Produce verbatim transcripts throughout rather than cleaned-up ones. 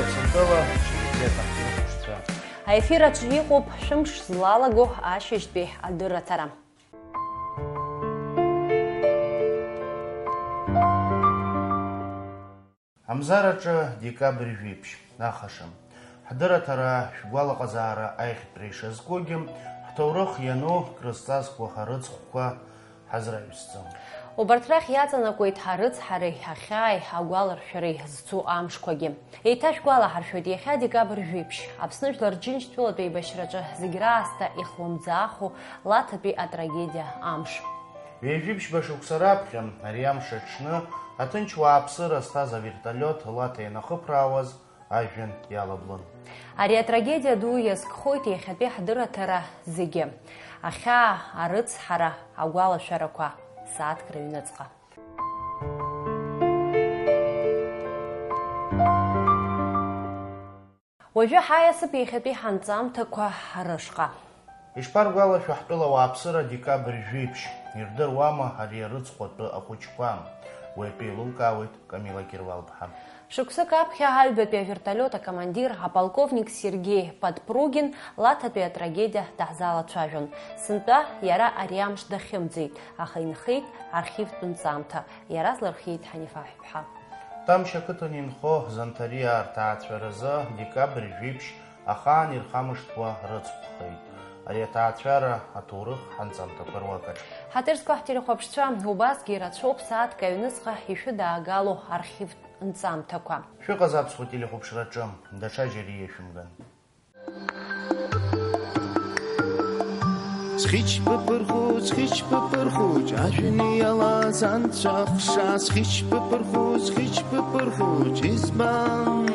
Аԥсынтәыла ҳчелеҭ ахәыҷқәа. Аефир аҿы иҟоуп шәымш злалаго ашьыжьтәи адырраҭара. Амзараҿы декабрь жәиԥшь, ахаша. Ҳдырраҭара шәгәалаҟазаара аиӷьтәра ишазкугьы, ҳҭоурых иану крызҵазкуа ҳарыцхәқәа ҳазраҩсӡом. Убарҭ рахь иаҵанакуеит ҳарыцҳареи, ахьааи, агәаларшәареи зцу амшқәагьы. Еиҭашәгәалаҳаршәоит, иахьа декабрь жәиԥшь, Аԥсны Жәлар Џьынџьтәылатә еибашьраҿы зегь раасҭа ихлымӡааху Лаҭатәи атрагедиа амш. Ҩажәи ԥшьба шықәса раԥхьа ари амш аҽны аҭынч уааԥсыра зҭаз авертолиот Лаҭа ианахыԥраауаз, ажәҩан иалаблын. Ари атрагедиа ду иазкхоит иахьатәи ҳдырраҭара зегьы. Ахьаа, арыцҳара, агәалашәарақәа, сааҭк рыҩныҵҟа. Уажәы ҳаиасып иахьатәи ҳанҵамҭақәа рышҟа. Ишԥаргәалашәо ҳтәыла ауааԥсыра адекабрь жәиԥшь, ирдыруама ари арыцхәатәы ахәыҷқәа? Уи атәы еилылкаауеит Камила Кирвал-ԥҳа. Шықәсык аԥхьа аҩбатәи авертолиот акомандир аполковник Сергеи Подпругин Лаҭатәи атрагедиа даҳзалацәажәон. Сынтәа иара ари амш дахьымӡеит, аха инхеит архивтә нҵамҭа, иара злырхиеит Ҳанифа Ҳәԥҳа. Тамшь ақыҭан инхо Занҭариаа рҭаацәаразы декабрь жәиԥшь ахаан ирхамышҭуа рыцхәхеит. Ари аҭаацәара аҭоурых ҳанҵамҭақәа руакаҿ. Ҳаҭыр зқәу ҳтелехәаԥшцәа, убасгьы ирацәоуп сааҭк аҩныҵҟа ишәыдаагало архивтә нҵамҭақәа. Шәыҟаз аԥсуа телехәаԥшраҿы, даҽа џьара иашәымган. Зхьычԥыԥырхәыҷ, зхьычԥыԥырхәыҷ, ажәҩан иалаз анцәахша, зхьычԥыԥырхәыҷ, зхьычԥыԥырхәыҷ, избан?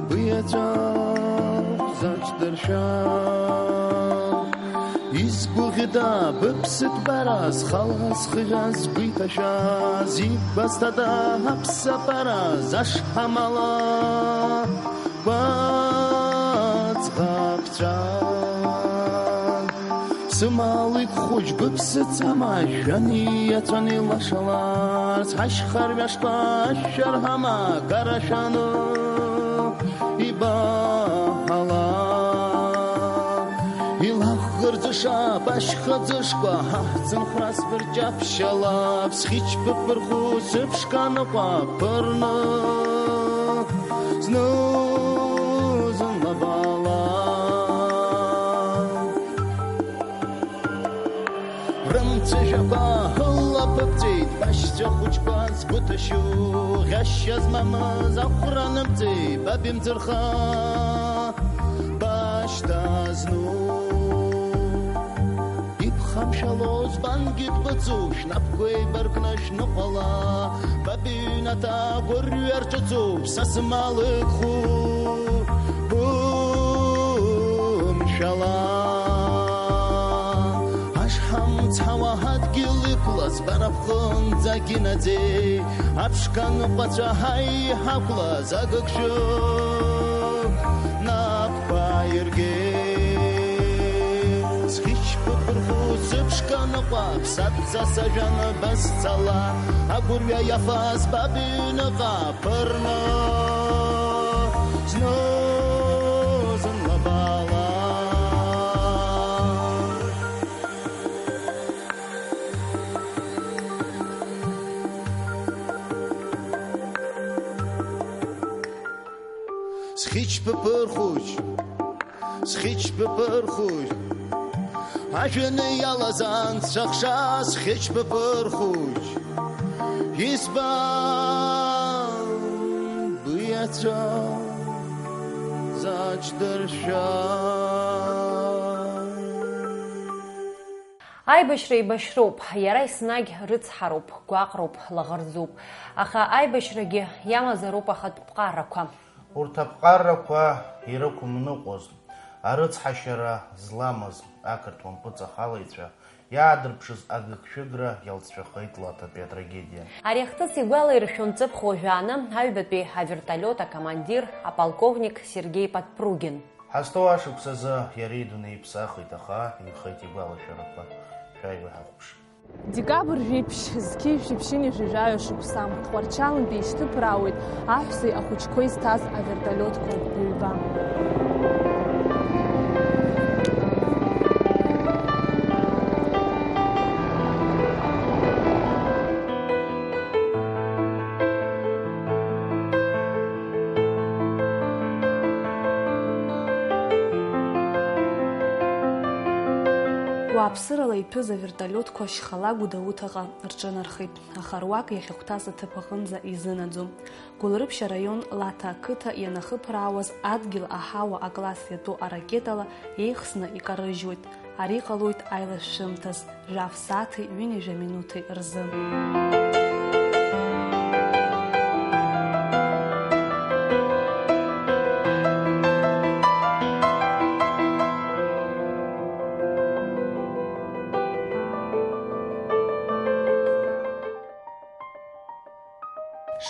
Быиаҵәа зач дыршәа. Изгәыӷьда быԥсыҭбара, зхала схыжәаз сгәы иҭашәаз, ибасҭада аԥсабара, зашҳамала гәаӡӷабцәа. Сымалықь хәыҷ быԥсыц амашәан иаҵәан илашаларц, ҳашьха рҩашқәа ашәа рҳама гарашәаны ибаҳала. Илахгырӡышап ашьха ӡышқәа, ҳаҳ ӡынхәрас бырҷаԥшьалап, схьычԥыԥырхәыҷ сыԥшқа ныҟәаԥырны. Зны-зынла бала. Рымцәажәақәа ҳәыла быбҵәеит, башьцәа хәыҷқәа згәы ҭашьу, ӷьашьа змамыз ахәра ныбҵәеит, баб имӡырха башьҭазну. Ибхамшәало збангьы дбыцуп, шәнапқәа еибаркны шәныҟәала, ба быҩнаҭа гәырҩа рҿыцуп, са сымалықь хәыҷ бымшәала. Ашҳам цҳауа ҳадгьыл иқәлаз бара бҟынӡагь инаӡеит, аԥшқа ныҟәацәа ҳаиҳақәлаз агыгшәыг нап баиргеит. Зхьычԥыԥырхәыҷ сыԥшқа ныҟәа, ԥсаҭца сажәан базцала, агәырҩа иафаз ба быҩныҟа ԥырны, зны-зынла бала. Схьычԥыԥырхәыҷ, схьычԥыԥырхәыҷ, ажәҩаны иалаз анцәахша схьычԥыԥырхәыҷ, избан быиаҵәа зач дыршәа? Аибашьра еибашьроуп, иара еснагь рыцҳароуп, гәаҟроуп, лаӷырӡуп. Аха аибашьрагьы иамазароуп ахатә ԥҟарақәа. Урҭ аԥҟарақәа ирықәымныҟәоз, арыцҳашьара зламыз ақырҭуа мпыҵахалаҩцәа иаадырԥшыз агыгшәыгра иалҵшәахеит Лаҭатәи атрагедиа. Ари ахҭыс игәалаиршәон ҵыԥх уажәааны аҩбатәи авертолиот акомандир аполковник Сергеи Подпругин. Ҳазҭоу ашықәсазы иара идунеи иԥсахит, аха инхеит игәалашәарақәа. Шәааи уи ҳахәаԥш. Декабрь жәиԥшь, зқьи жәшәи ԥшьынҩажәи жәаҩа шықәса, Тҟәарчалнтәи ишьҭыԥраауеит аҳәсеи ахәыҷқәеи зҭаз авертолиотқәа ҩба. Уааԥсырала иҭәыз авертолиотқәа шьхала Гәдоуҭаҟа рҿынархеит, аха руак иахьахәҭаз аҭыԥ аҟынӡа изынаӡом. Гәылрыԥшь араион Лаҭа ақыҭа ианахыԥраауаз, адгьыл аҳауа акласс иатәу аракетала еихсны икарыжьуеит. Ари ҟалоит аилашәшәымҭаз, жәаф сааҭи ҩынҩажәа минуҭи рзы.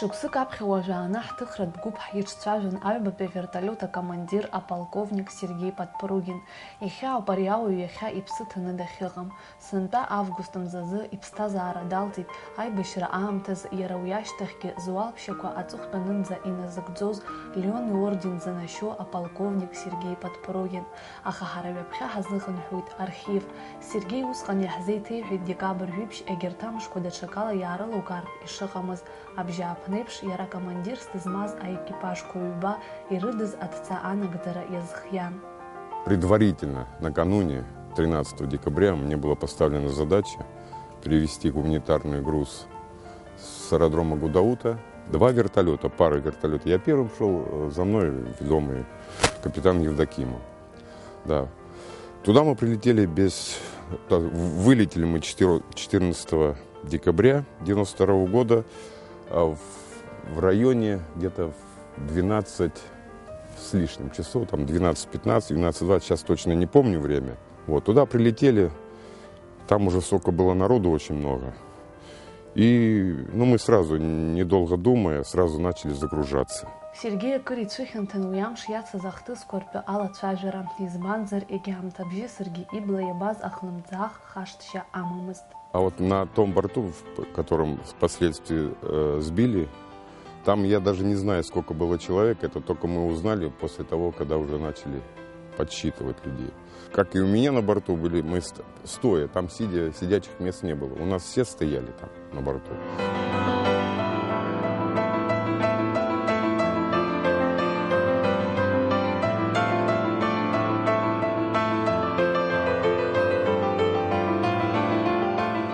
Шықәсык аԥхьа уажәааны ҳҭыхратә гәыԥ ҳиҿцәажәон аҩбатәи авертолиот акомандир аполковник Сергеи Подпругин. Иахьа ауп ари ауаҩ иахьа иԥсы ҭаны дахьыҟам. Сынтәа август мзазы иԥсҭазаара далҵит, аибашьра аамҭаз иара уи ашьҭахьгьы зуалԥшьақәа аҵыхәтәанынӡа иназыгӡоз Леон иорден занашьоу аполковник Сергеи Подпругин. Аха ҳара ҩаԥхьа ҳазыхынҳәуеит архив. Сергеи усҟан иаҳзеиҭеиҳәеит декабрь жәиԥшь егьырҭ амшқәа даҽакала иаарылукаартә ишыҟамыз. Абжьааԥнеиԥш иара командирс дызмаз аекипажқәа ҩба ирыдыз адҵа анагӡара иазхиан. Предварительно, накануне, тринадцатого декабря, мне была поставлена задача перевести гуманитарный груз с аэродрома Гудаута. Два вертолета, пара вертолетов. Я первым шел, э, за мной ведомый капитан Евдокимов. Да. Туда мы прилетели без... да, в-, вылетели мы четыре-, четырнадцатого декабря девяносто второго года, а, в, в районе где-то в двенадцать с лишним часов, там двенадцать пятнадцать, двенадцать двадцать, сейчас точно не помню время. Вот, туда прилетели, там уже столько было народу, очень много. И, ну, мы сразу, недолго думая, сразу начали загружаться. Сергеи акыр ицәыхьанҭан уи амш иацыз ахҭысқәа ртәы алацәажәара, избанзар, егьа аамҭабжьы саргьы ибла иабаз ахлымӡаах хашҭшьа амамызт. А вот на том борту, в п-, котором впоследствии, э, сбили, там я даже не знаю, сколько было человек, это только мы узнали после того, когда уже начали подсчитывать людей. Как и у меня на борту были, мы ст-, стоя, там сидя, сидячих мест не было. У нас все стояли там на борту.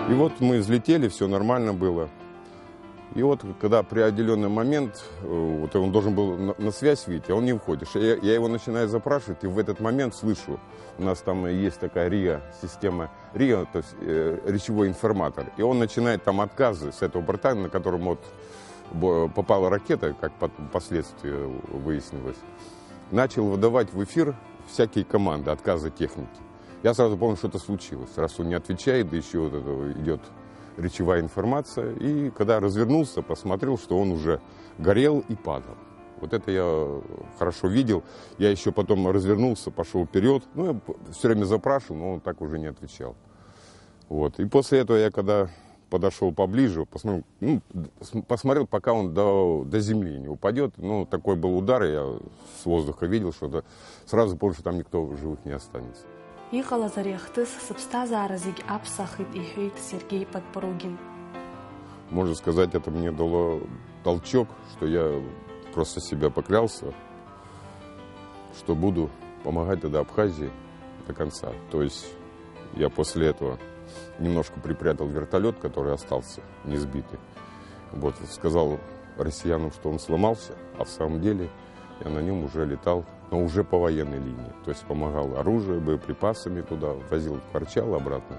И вот мы взлетели, всё нормально было. И вот, когда определённый момент, э, вот он должен был на, на связь выйти, а он не выходит. Я, я его начинаю запрашивать, и в этот момент слышу, у нас там есть такая риа, система риа, то есть, э, речевой информатор. И он начинает там отказы с этого борта, на котором вот бо-, попала ракета, как пот-, впоследствии выяснилось. Начал выдавать в эфир всякие команды, отказы техники. Я сразу понял, что-то случилось, раз он не отвечает, да ещё вот это идёт речевая информация. И когда развернулся, посмотрел, что он уже горел и падал. Вот это я хорошо видел. Я ещё потом развернулся, пошёл вперёд. Ну, я п-, всё время запрашивал, но он так уже не отвечал. Вот. И после этого я, когда подошёл поближе, посмотрел, ну, с-, посмотрел, пока он до, до земли не упадёт. Ну, такой был удар, я с воздуха видел, что это, сразу понял, что там никто в живых не останется. Иҟалаз ари ахҭыс сыԥсҭазаара зегь аԥсахит, иҳәеит Сергеи Подпругин. Можно сказать, это мне дало толчок, что я просто себя поклялся, что буду помогать тогда Абхазии до конца. То есть я после этого немножко припрятал вертолёт, который остался не сбитый. Вот, сказал россиянам, что он сломался, а в самом деле я на нём уже летал, но уже по военной линии. То есть помогал оружием, боеприпасами туда, возил в Тҟәарчал обратно.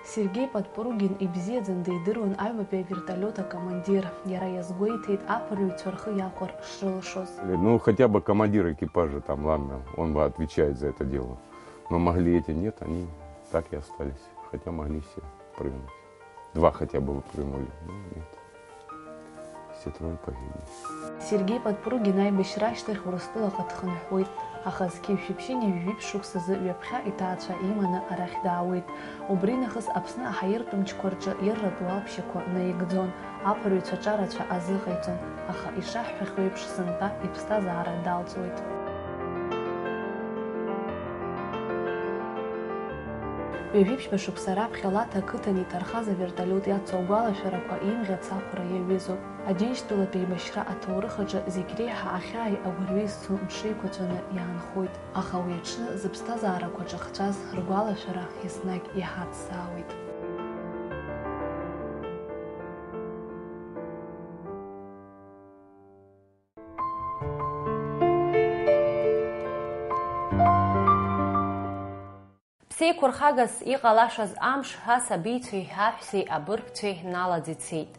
Сергеи Подпругин ибзиаӡаны дидыруан аҩбатәи авертолиот акомандир. Иара иазгәеиҭеит аԥырҩцәа рхы иахәар шрылшоз. Ну, хотя бы командир экипажа там, ладно, он бы отвечает за это дело. Но могли эти нет, они так и остались. Хотя могли все прыгнуть. Два хотя бы выпрыгнули. Ну, нет. Все трое погибли. Сергеи Подпругин аибашьра ашьҭахь Урыстәылаҟа дхынҳәуеит. Аха зқьи жәшәи ԥшьынҩажәи жәиԥшь шықәсазы ҩаԥхьа иҭаацәа иманы арахь даауеит. Убри нахыс Аԥсны аҳаиртә мчқәа рҿы ирратә уалԥшьақәа наигӡон, аԥырҩцәа ҿарацәа азыҟаиҵон, аха ишаҳҳәахьоу еиԥш сынтәа иԥсҭазаара далҵуеит. Ҩажәиԥшьба шықәса раԥхьа Лаҭа ақыҭан иҭархаз авертолиот иацу агәалашәарақәа имӷьац ахәра иаҩызоуп. Аџьынџьтәылатә еибашьра аҭоурых аҿы зегь реиҳа ахьааи агәырҩеи зцу мшеиқәаҵәаны иаанхоит, аха уи аҽны зыԥсҭазаарақәа ҿахҵәаз ргәалашәара еснагь иҳацзаауеит. Ԥсеиқәырхагас иҟалашаз амш асабицәеи аҳәсеи абыргцәеи налаӡ ицеит.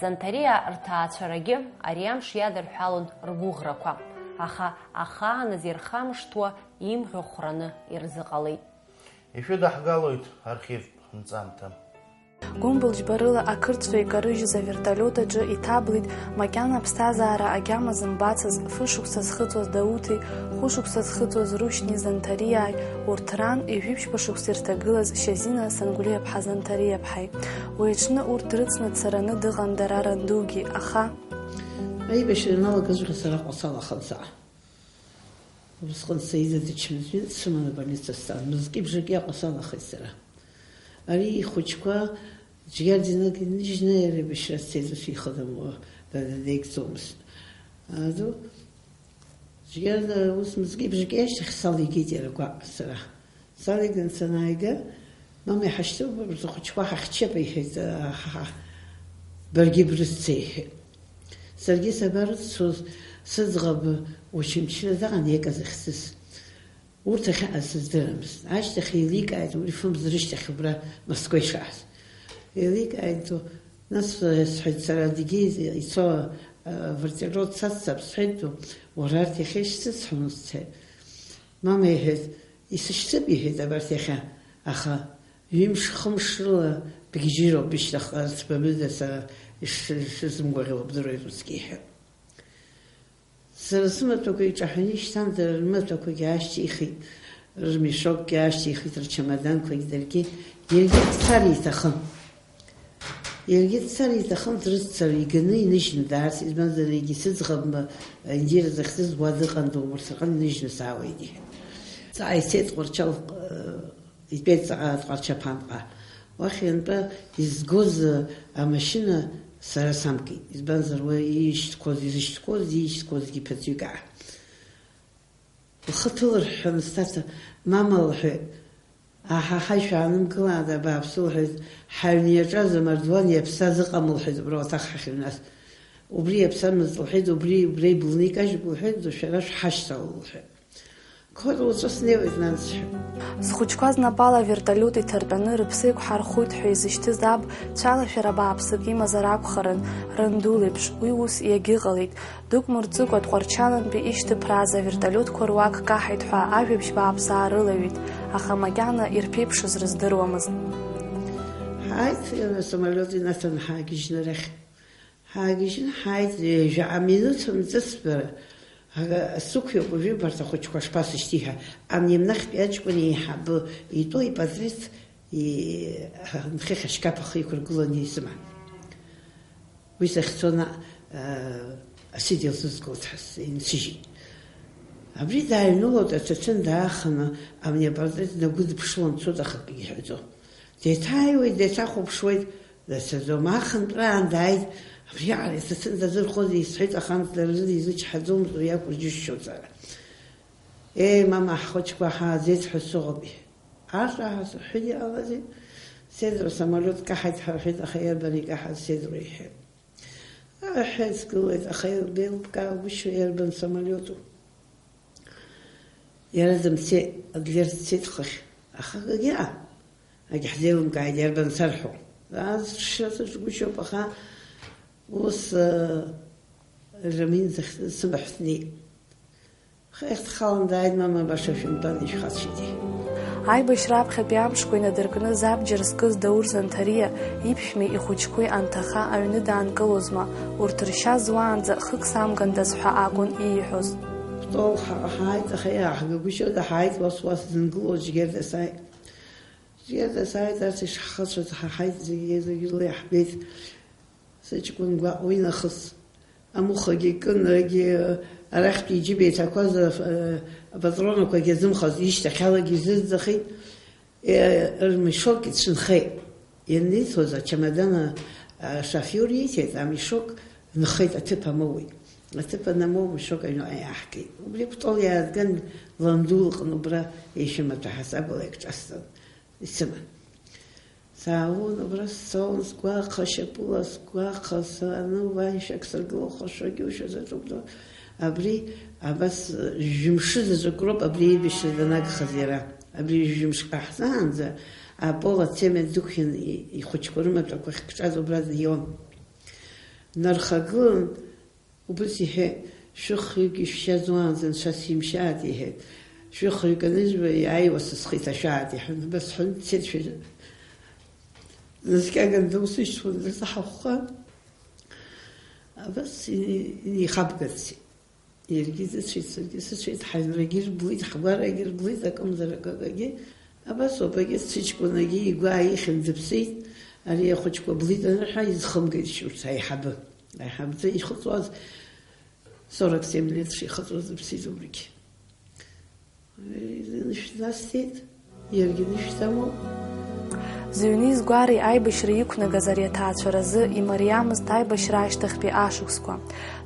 Занҭариаа рҭаацәарагьы ари амш иадырҳәалон ргәыӷрақәа, аха ахааназ ирхамышҭуа имӷьо хәраны ирзыҟалеит. Ишәыдаҳгалоит архивтә нҵамҭа. Гәымбылџьбарыла ақырҭцәа икарыжьыз авертолиот аҿы иҭаблит макьана аԥсҭазаара агьама зымбацыз фышықәса зхыҵуаз Дауҭи, хәышықәса зхыҵуаз Рушьни Занҭариааи, урҭ ран ҩажәиԥшьба шықәса ирҭагылаз Шьазина Сангәлиаԥҳа Занҭариаԥҳаи. Уи аҽны урҭ дрыцны дцараны дыҟан дара рандугьы, аха. Аибашьра ианалагазшәа сара Ҟәацалаханӡа. Убысҟан Саида дычмазаҩын дсыманы абольница стәан. Мызки бжаки Аҟәацалахеит сара. Ари ихәыҷқәа Џьгьардинак иныжьны иара еибашьра дцеит, ус ихадам, дара днеигӡомызт. Аду, Џьгьарда ус мызки бжаки ашьҭахь салигеит иара гәаҟ сара. Салиган санааига, мама иҳашьҭоуп, рхәыҷқәа ҳахьчап, иҳәеит, аҳа, баргьы брыццеи, иҳәеит. Саргьы сабарыццоз, сыӡӷаб Очамчыра даҟан иага захьӡыз. Урҭ ахьыҟаз сыздырамызт. Ашьҭахь еиликааит, уи фымз рышьҭахь убра Москва ишааз. Еиликааит, нас, сҳәеит, сара Адыгеиа ицо, а, вертолиот саццап, сҳәеит, уара арҭ иахьа ишсыцҳауа сцеит. Мама иҳәеит, исышьҭып, иҳәеит, абарҭ иахьа, аха ҩымш-хымш рыла бгьежьыроуп, ишьҭахьҟа рыҭбамыда сара ишсызымгәаӷьуа бдыруеит, усгьы иҳәеит. Сара сымаҭәақәа иҿаҳәаны ишьҭан, дара рымаҭәақәагьы аашьҭихит, рмешокгьы аашьҭихит, рчамаданқәагь даргьы, иаргьы дцар иҭахын. Иаргьы дцар иҭахын, дрыццар, иганы иныжьны даарц, избанзар, егьи сыӡӷаб Индира захьӡыз уа дыҟан, убарҭ рҟны иныжьны саауеит, иҳәеит. Ҵаа ицеит Тҟәарчал, э, итәеит ҵаҟа Тҟәарчаԥанҟа. Уахь иантәа изгоз, э, амашьына сара самгеит, избанзар, уа иишьҭқәоз, изышьҭқәоз, иишьҭқәозгьы ԥыҭҩык аа. Лхы ҭылырҳәҳәаны сҭаца, мама, лҳәеит, аҳаҳаи, шәаанымгылааит, абааԥсы, лҳәеит, ҳаҩны иаҿаз амардуан иаԥсаз ыҟам, лҳәеит, убра уаҭах ҳахьыҩназ. Убри иаԥсамызт, лҳәеит, убри, убра ибылны икажьуп, лҳәеит, шәара шәҳашьҭала, лҳәеит. Қәак лҵәа снеиуеит, нан, сҳәеит. Зхәыҷқәа знапала авертолиот иҭартәаны рыԥсы еиқәҳархоит ҳәа изышьҭыз аб цәалашәара бааԥсык имазар акәхарын, ранду леиԥш, уи ус иагьыҟалеит. Дук мырҵыкәа Тҟәарчалантәи ишьҭыԥрааз авертолиотқәа руак каҳаит ҳәа ажәабжь бааԥс аарылаҩит, аха макьана ирԥеиԥшыз рыздыруамызт. Ҳааит, самолиот инаҭан ҳаагьежьны арахь. Ҳаагьежьны ҳааит, ҩажәа минуҭ мҵысбара, ага, сықәҩақәа жәибарҭ ахәыҷқәа шԥасышьҭи ҳәа, ани амнахьтәи аҷкәын еиҳабы итәоу ипатреҭ и-, нхыхь ашькаԥ ахы иқәыргыланы исыман. Уи сахьцо наҟ, а, асиди лзызгоз ҳәа инсыжьит. Абри дааҩнылоит, аҭаҭын дааханы, абни апатреҭ днагәыдыԥшылон, дцоит, аха акгьы иҳәаӡом. Деиҭааиуеит, деиҭахәаԥшуеит, дацаӡом. Ахынтәраан дааит, абриаҟара иҭаҭын дазырхозеи, исҳәеит, аха анҭ дара рыда изычҳаӡомызт, уи акәу рџьышьоуҵара. Еи, мама, ҳхәыҷқәа ҳааӡеит ҳәа сыҟоуп, иҳәеит. Аша ҳәа сыҳәеит, иҟалазеи? Седра самолиот каҳаит ҳәа рҳәеит, аха иарбан икаҳаз Седра иҳәеит. Аҳәа сгылеит, аха еилкааугәышьо иарбан самолиоту. Иара дымцеит, Адлер дцеит хыхь. Аха акгьы ыҟам. Агьҳзеилымкааит, иарбан сарҳәо. Ас шьа сыҿгәышьоуп, аха ус, э, Рамин захь-, сымаҳә снеит. Хыхь дхалан дааит, мама, баша шәымтәан, ишәхацәеит, иҳәеит. Аибашьра аԥхьатәи амшқәа инадыркны забџьар зкыз Даур Занҭариа иԥшәми ихәыҷқәеи анҭаха аҩны даанкылозма, урҭ ршьа зуаанӡа хык самгандаз ҳәа акәын ииҳәоз. Тол ҳа-, ҳааит, аха иааҳгагәышьода, ҳааит, уас-уас зынгылоз Џьгьарда сааит. Џьгьарда сааит, арҭ ишҳхацәаз ҳаҳаит, зегьы, зегьы рыла иаҳбеит. Сыҷкәын гәаҟ уи нахыс. Амухагьы кын, егьи, арахьтәи иџьыба иҭақәаз, аф-, апатронақәагьы азымхаз, ишьҭахьалагьы изырӡахит. Е, рмешок ицәынхеит. Ианиҵоз ачамадан, а, ашофиор ииҭеит, амешок нхеит, аҭыԥ амоуит. Аҭыԥ анамоу, амешок аҩныҟа иааҳгеит. Убри Кәтол иаазган, ланду лҟны убра еишәымаҭәа ҳасабала икҿасҵан исыман. Саауан, убра сцон, сгәаҟ-, шьапыла сгәаҟ-, сану, ваншьак сыргыло, хәашәагьы ушәа заҵәуп, ду. Абри, абас, жәымшы заҵәык роуп абри еибашьра данагхаз иара. Абри жәымш ҟаҳҵаанӡа, апол ацемент дықәиан, и-, ихәыҷқәа рымаҭәақәа ахькҿаз убра дион. Днархагылан, убыс иҳәеит, шәыхҩык ишәшьаз уаанӡа анцәа симшьааит, иҳәеит. Шәыхҩык аныжәба иааиуа са схы иҭашәааит, иҳәан, абас ҳәан дцеит шәа-, наскьаган досышьҭуан, дырзаҳахәха. Абас и-, инеихабгарц. Иаргьы дыцәеит, саргьы сыцәеит, ҳаҩнрагьы рблит, ҳгәарагьы рблит, акымзар акакагьы. Абас ауп, егьырҭ сыҷкәынагьы игәы ааихьан дыԥсит, ари ахәыҷқәа блит анырҳәа, изхымгеит шьурц аиҳабы. Аиҳабӡа ихыҵуаз, сорок семь лет шихыҵуаз дыԥсит убригь. Инышәнасҭеит, иаргьы инышәҭамоуп. Зыҩни згәареи аибашьра иқәнагаз ари аҭаацәаразы имариамызт аибашьра ашьҭахьтәи ашықәсқәа.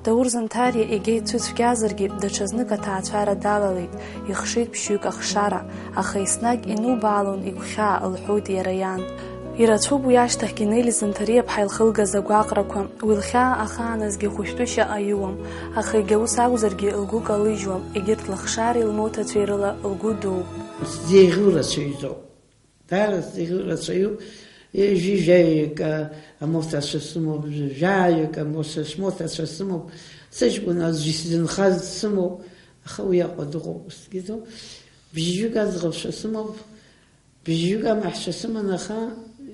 Даур Занҭариа егьа ицәыцәгьазаргьы, даҽазнык аҭаацәара далалеит, ихшеит ԥшьҩык ахшара, аха еснагь инубаалон игәхьаа, лҳәоит иара иан. Ирацәоуп уи ашьҭахьгьы Нели Занҭариаԥҳа илхылгаз агәаҟрақәа, уи лхьаа ахааназгьы хәышәтәышьа аиуам, аха егьа ус акәзаргьы лгәы калыжьуам, егьырҭ лыхшареи лмоҭацәеи рыла лгәы дууп. Сзеиӷьу рацәаҩӡоуп. Даара сзеиӷьу рацәаҩуп. Ҩажәи жәаҩык, а, амоҭацәа сымоуп, жәаҩык амоҭа-, шәмоҭацәа сымоуп, сыҷкәын аӡә исзынхаз сымоуп, аха уи Аҟәа дыҟоуп, усгьы ду. Бжьҩык аӡӷабцәа сымоуп, бжьҩык амаҳәцәа сыман, аха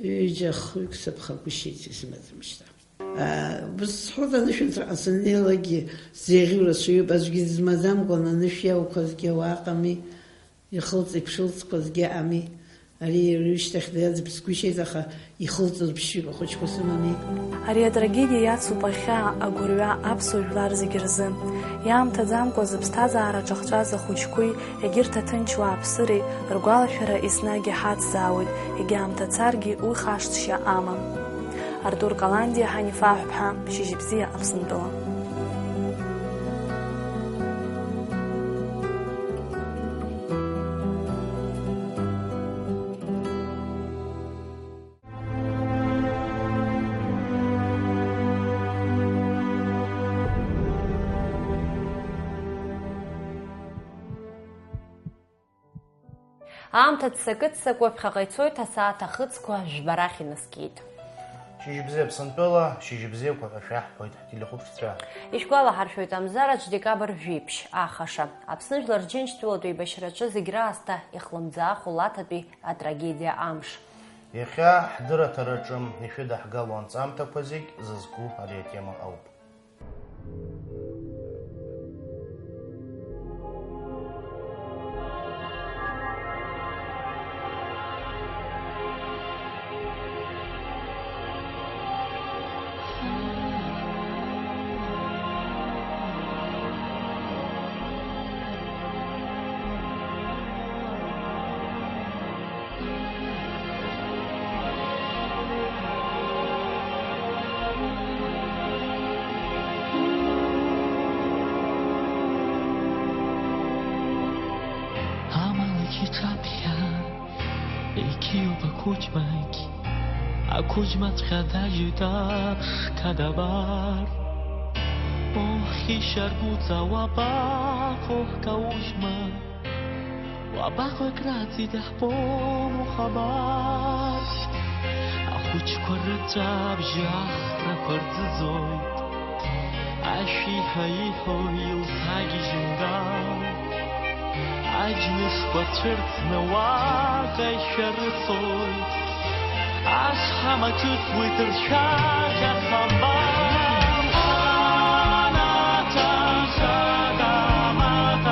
ҩыџьа хҩык сыԥхагәышьеит, исымаӡам шьҭа. А, бызсҳәоит, анышәынҭраҟа саннеилакгьы сзеиӷьу рацәаҩуп, аӡәгьы дызмаӡамкәан анышә иауқәазгьы ауаа ыҟами. Ихылҵ-иԥшылҵқәазгьы ыҟами. Ари иара ишьҭахь диаӡбсгәышьеит, аха ихылҵыз ԥшьҩык ахәыҷқәа сымами. Ари атрагедиа иацуп ахьаа, агәырҩа аԥсуа жәлар зегьы рзы. Иаамҭаӡамкәа зыԥсҭазаара ҿахҵәаз ахәыҷқәеи егьырҭ аҭынч уааԥсыреи ргәалашәара еснагь иҳацзаауеит, егьаамҭа царгьы уи хашҭшьа амам. Артур Каландиа, Ҳанифа Аҳәԥҳа, Шьыжьбзиа, Аԥсынтәыла. Аамҭа ццакы-ццакуа ԥхьаҟа ицоит, асааҭ ахыцқәа жәба рахь инаскьеит. Шьыжьбзиа Аԥсынтәыла, шьыжьбзиақәа ҳәа шәаҳҳәоит ҳтелехәаԥшцәа. Ишәгәалаҳаршәоит, Амзараҿ декабр жәиԥшь, ахаша, Аԥсны Жәлар Рџьынџьтәылатә еибашьраҿы зегь раасҭа ихлымӡааху Лаҭатәи атрагедиа амш. Иахьа ҳдырраҭараҿы ишәыдаҳгало анҵамҭақәа зегь зызку ари атема ауп. Амала иҽаԥхьа иқьиоуп ақәыџьмагь, ақәыџьмаҵәҟьа дажьоит аԥшқа дабар. Оҳ, ишьаргәыҵа уабаҟоу, каужьма? Уабаҟоу, акрааҵуеит, иаҳбом ухабар. Ахәыҷқәа рыҵәабжьы ахрақәа рӡыӡоит. Ашәиҳәа иҳәо илҭагьежьын дал. Аџьнышқәа цәырҵны уаҟа ишәарыцоит. Ашҳам аҿыхуеит ршәаҟьа хамбар. Анаҭахада маҭ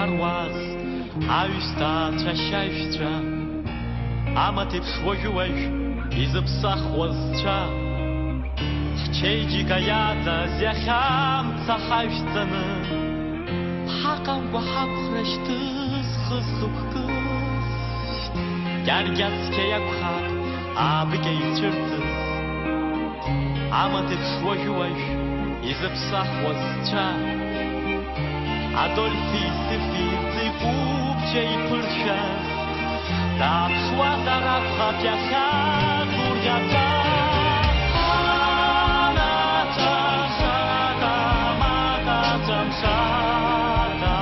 Аруаз аҩсҭаацәа шьаҩцәа, амаҭ еиԥш уажәы-уажә изыԥсахуа зцәа, ҳчеиџьыка иаҵаз иахьа амца ҳажәҵаны, ҳаҟамкәа ҳақәра шьҭызхыз хықәкы, кьаргьа цқьа иакәхап аабыкьа ицәырҵыз. Амаҭ еиԥш уажәы-уажә изыԥсахуа зцәа, Адольфи Иосифи рҵеиқәыбжьа иԥыршәаз, дааԥшуазар акәхап иахьа гәырӷьаҵәа. Анацәа мшада, амаҭацәа мшада.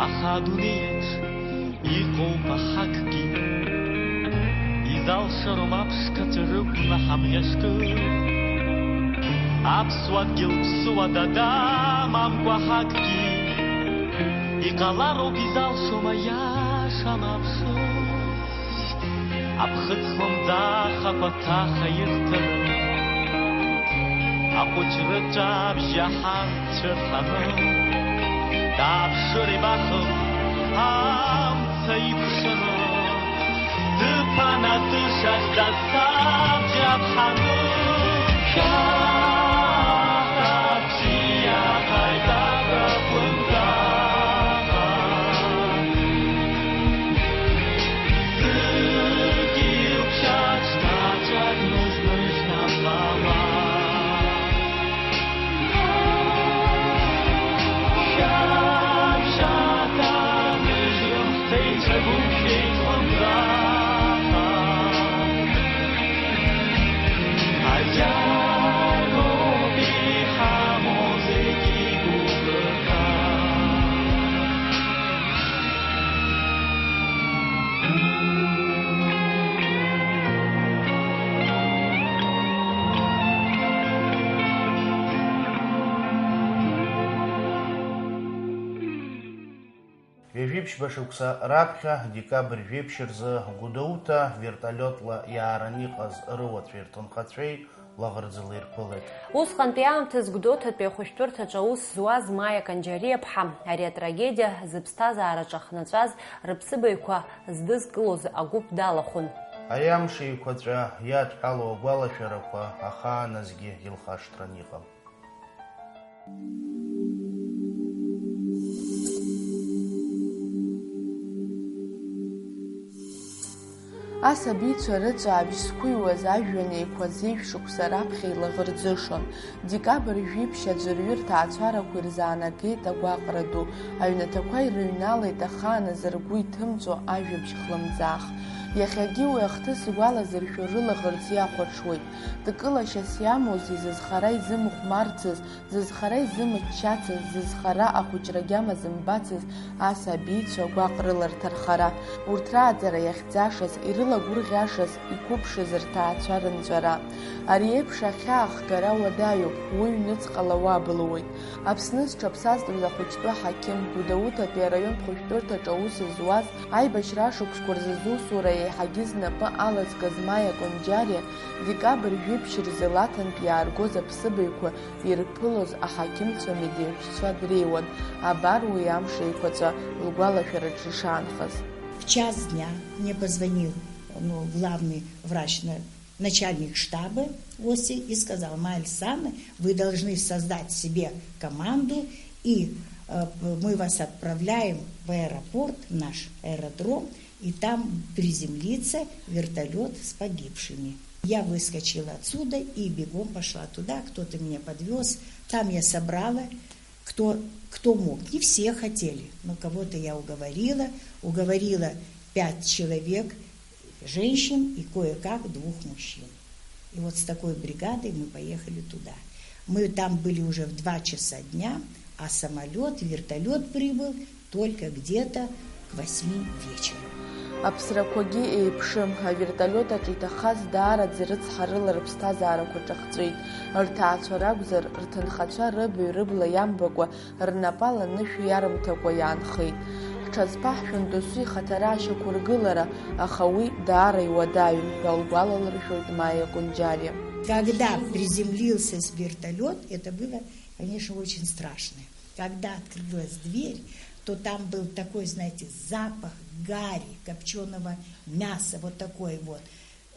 Аха адунеиаҿ иҟоуп ахакгьы, изалшаром аԥшқацәа рыгәнаҳа мӷьашкы. Аԥсуа дгьыл ԥсуа дадамамкәа ҳакгьы, иҟалароуп изалшом аиаша амаԥшын. Аԥхыӡ хлымӡаах акәа ҭаха ирҭаны, ахәыҷры ҿабжьаҳан цәырҳаны, дааԥшыр ибахып амца икәшаны, дыԥан атышахь дазцап џьаԥҳаны. Шәаҳҭа бзиа ҳаиҭагақәынӡа. Ҩажәиԥшьба шықәса раԥхьа, декабрь жәиԥшь рзы, Гәдоуҭа вертолиотла иаараны иҟаз рыуацәеи рҭынхацәеи лаӷырӡыла ирԥылеит. Усҟантәи аамҭаз Гәдоуҭатәи ахәышәтәырҭаҿы аус зуаз Маиа Канџьариаԥҳа ари атрагедиа зыԥсҭазаараҿы ахнаҵәаз рыԥсыбаҩқәа здызкылоз агәыԥ далахәын. Ари амш еиқәаҵәа иадҳәалоу агәалашәарақәа ахааназгьы илхашҭран иҟам. Асабицәа рыҵәаабжь зқәыҩуаз ажәҩан еиқәа зежә шықәса раԥхьа илаӷырӡышон. Декабрь жәиԥшь аӡәырҩы рҭаацәарақәа ирзаанагеит агәаҟра ду. Аҩнаҭақәа ирыҩналеит ахааназ ргәы иҭымҵәо ажәабжь хлымӡаах. Иахьагьы уи ахҭыс игәалазыршәо рылаӷырӡ иахәаҽуеит. Ткылашьас иамоузеи, зызхара изымыхәмарцыз, зызхара изымыччацыз, зызхара ахәыҷра агьама зымбацыз асабицәа гәаҟрыла рҭархара, урҭ рааӡара иахьӡашаз, ирылагәырӷьашаз, иқәыԥшыз рҭаацәа рынҵәара. Ари еиԥш ахьаа ахгара уадаҩуп, уи ҩныҵҟала уабылуеит. Аԥсны зҽаԥсазтәыз ахәыҷтәы ҳақьым, Гәдоуҭатәи араионтә хәышәтәырҭаҿы аус зуаз, аибашьра ашықәсқәа рзы зусура еиҳагьы знапы алазкыз Маиа Конџьариа, декабрь жәиԥшь рзы Лаҭантә иааргоз аԥсыбаҩқәа ирԥылоз аҳақьымцәа медеҳәшьцәа дреиуан, абар уи амш еиқәаҵәа лгәалашәараҿы ишаанхаз. В час дня мне позвонил, ну, главный врач, на-, начальник штаба ОСИ и сказал: «Майя Александровна, вы должны создать себе команду, и, э, мы вас отправляем в аэропорт, в наш аэродром, и там приземлится вертолёт с погибшими». Я выскочила отсюда и бегом пошла туда, кто-то меня подвёз. Там я собрала, кто, кто мог. Не все хотели, но кого-то я уговорила. Уговорила пять человек, женщин и кое-как двух мужчин. И вот с такой бригадой мы поехали туда. Мы там были уже в два часа дня, а самолёт, вертолёт прибыл только где-то к восьми вечера. Аԥсрақәагьы еиԥшым, авертолиот аҿы иҭахаз даараӡа ирыцҳарыла рыԥсҭазаарақәа ҿахҵәеит. Рҭаацәа ракәзар, рҭынхацәа рыбаҩ рыбла иамбакәа, рнапала анышә иарымҭакәа иаанхеит. Ҳҽазԥаҳшәон досу ихаҭара ашьақәыргылара, аха уи даара иуадаҩын ҳәа лгәалалыршәоит Майя Кунџьариа. Когда приземлился с вертолёт, это было, конечно, очень страшно. Когда открылась дверь, то там был такой, знаете, запах гари, копчёного мяса, вот такой вот.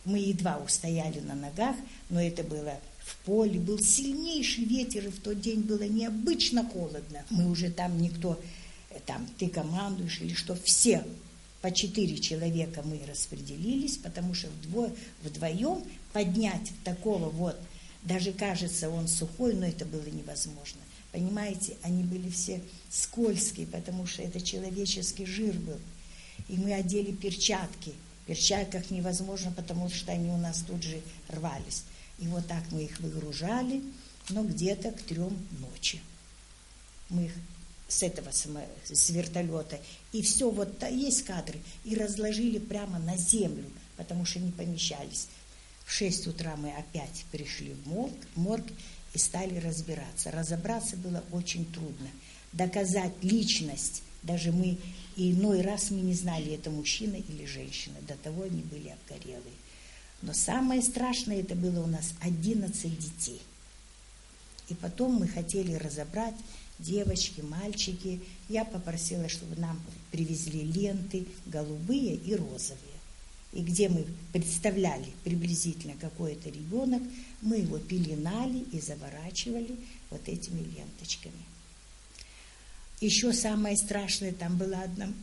Мы едва устояли на ногах, но это было в поле. Был сильнейший ветер, и в тот день было необычно холодно. Мы уже там никто, э, там, ты командуешь или что, все по четыре человека мы распределились, потому что вдво-, вдвоём поднять такого вот, даже кажется, он сухой, но это было невозможно. Понимаете, они были все скользкие, потому что это человеческий жир был. И мы одели перчатки. В перчатках невозможно, потому что они у нас тут же рвались. И вот так мы их выгружали, но где-то к трём ночи. Мы их с этого само-, с вертолёта. И всё, вот та-, есть кадры. И разложили прямо на землю, потому что не помещались. В шесть утра мы опять пришли в морг, морг и стали разбираться. Разобраться было очень трудно. Доказать личность, даже мы, и иной раз мы не знали, это мужчина или женщина, до того они были обгорелые. Но самое страшное, это было у нас одиннадцать детей. И потом мы хотели разобрать, девочки, мальчики. Я попросила, чтобы нам привезли ленты голубые и розовые. И где мы представляли приблизительно, какой это ребёнок, мы его пеленали и заворачивали вот этими ленточками. Ещё самое страшное, там была одна,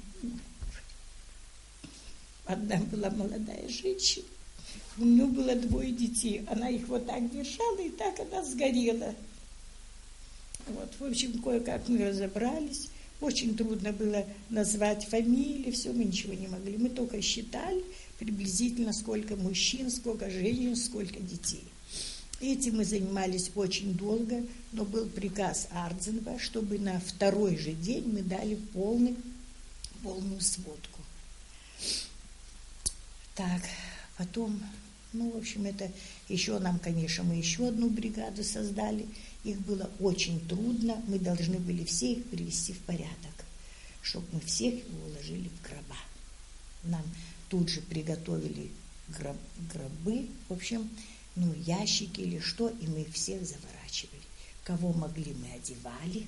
одна была молодая женщина, у неё было двое детей, она их вот так держала, и так она сгорела. Вот, в общем, кое-как мы разобрались. Очень трудно было назвать фамилии, всё, мы ничего не могли. Мы только считали приблизительно, сколько мужчин, сколько женщин, сколько детей. Этим мы занимались очень долго, но был приказ Ардзинова, чтобы на второй же день мы дали полный, полную сводку. Так, потом, ну, в общем, это ещё нам, конечно, мы ещё одну бригаду создали. Их было очень трудно, мы должны были все их привести в порядок, чтоб мы всех уложили в гроба. Нам тут же приготовили гроб-, гробы, в общем, ну, ящики или что, и мы их всех заворачивали. Кого могли, мы одевали,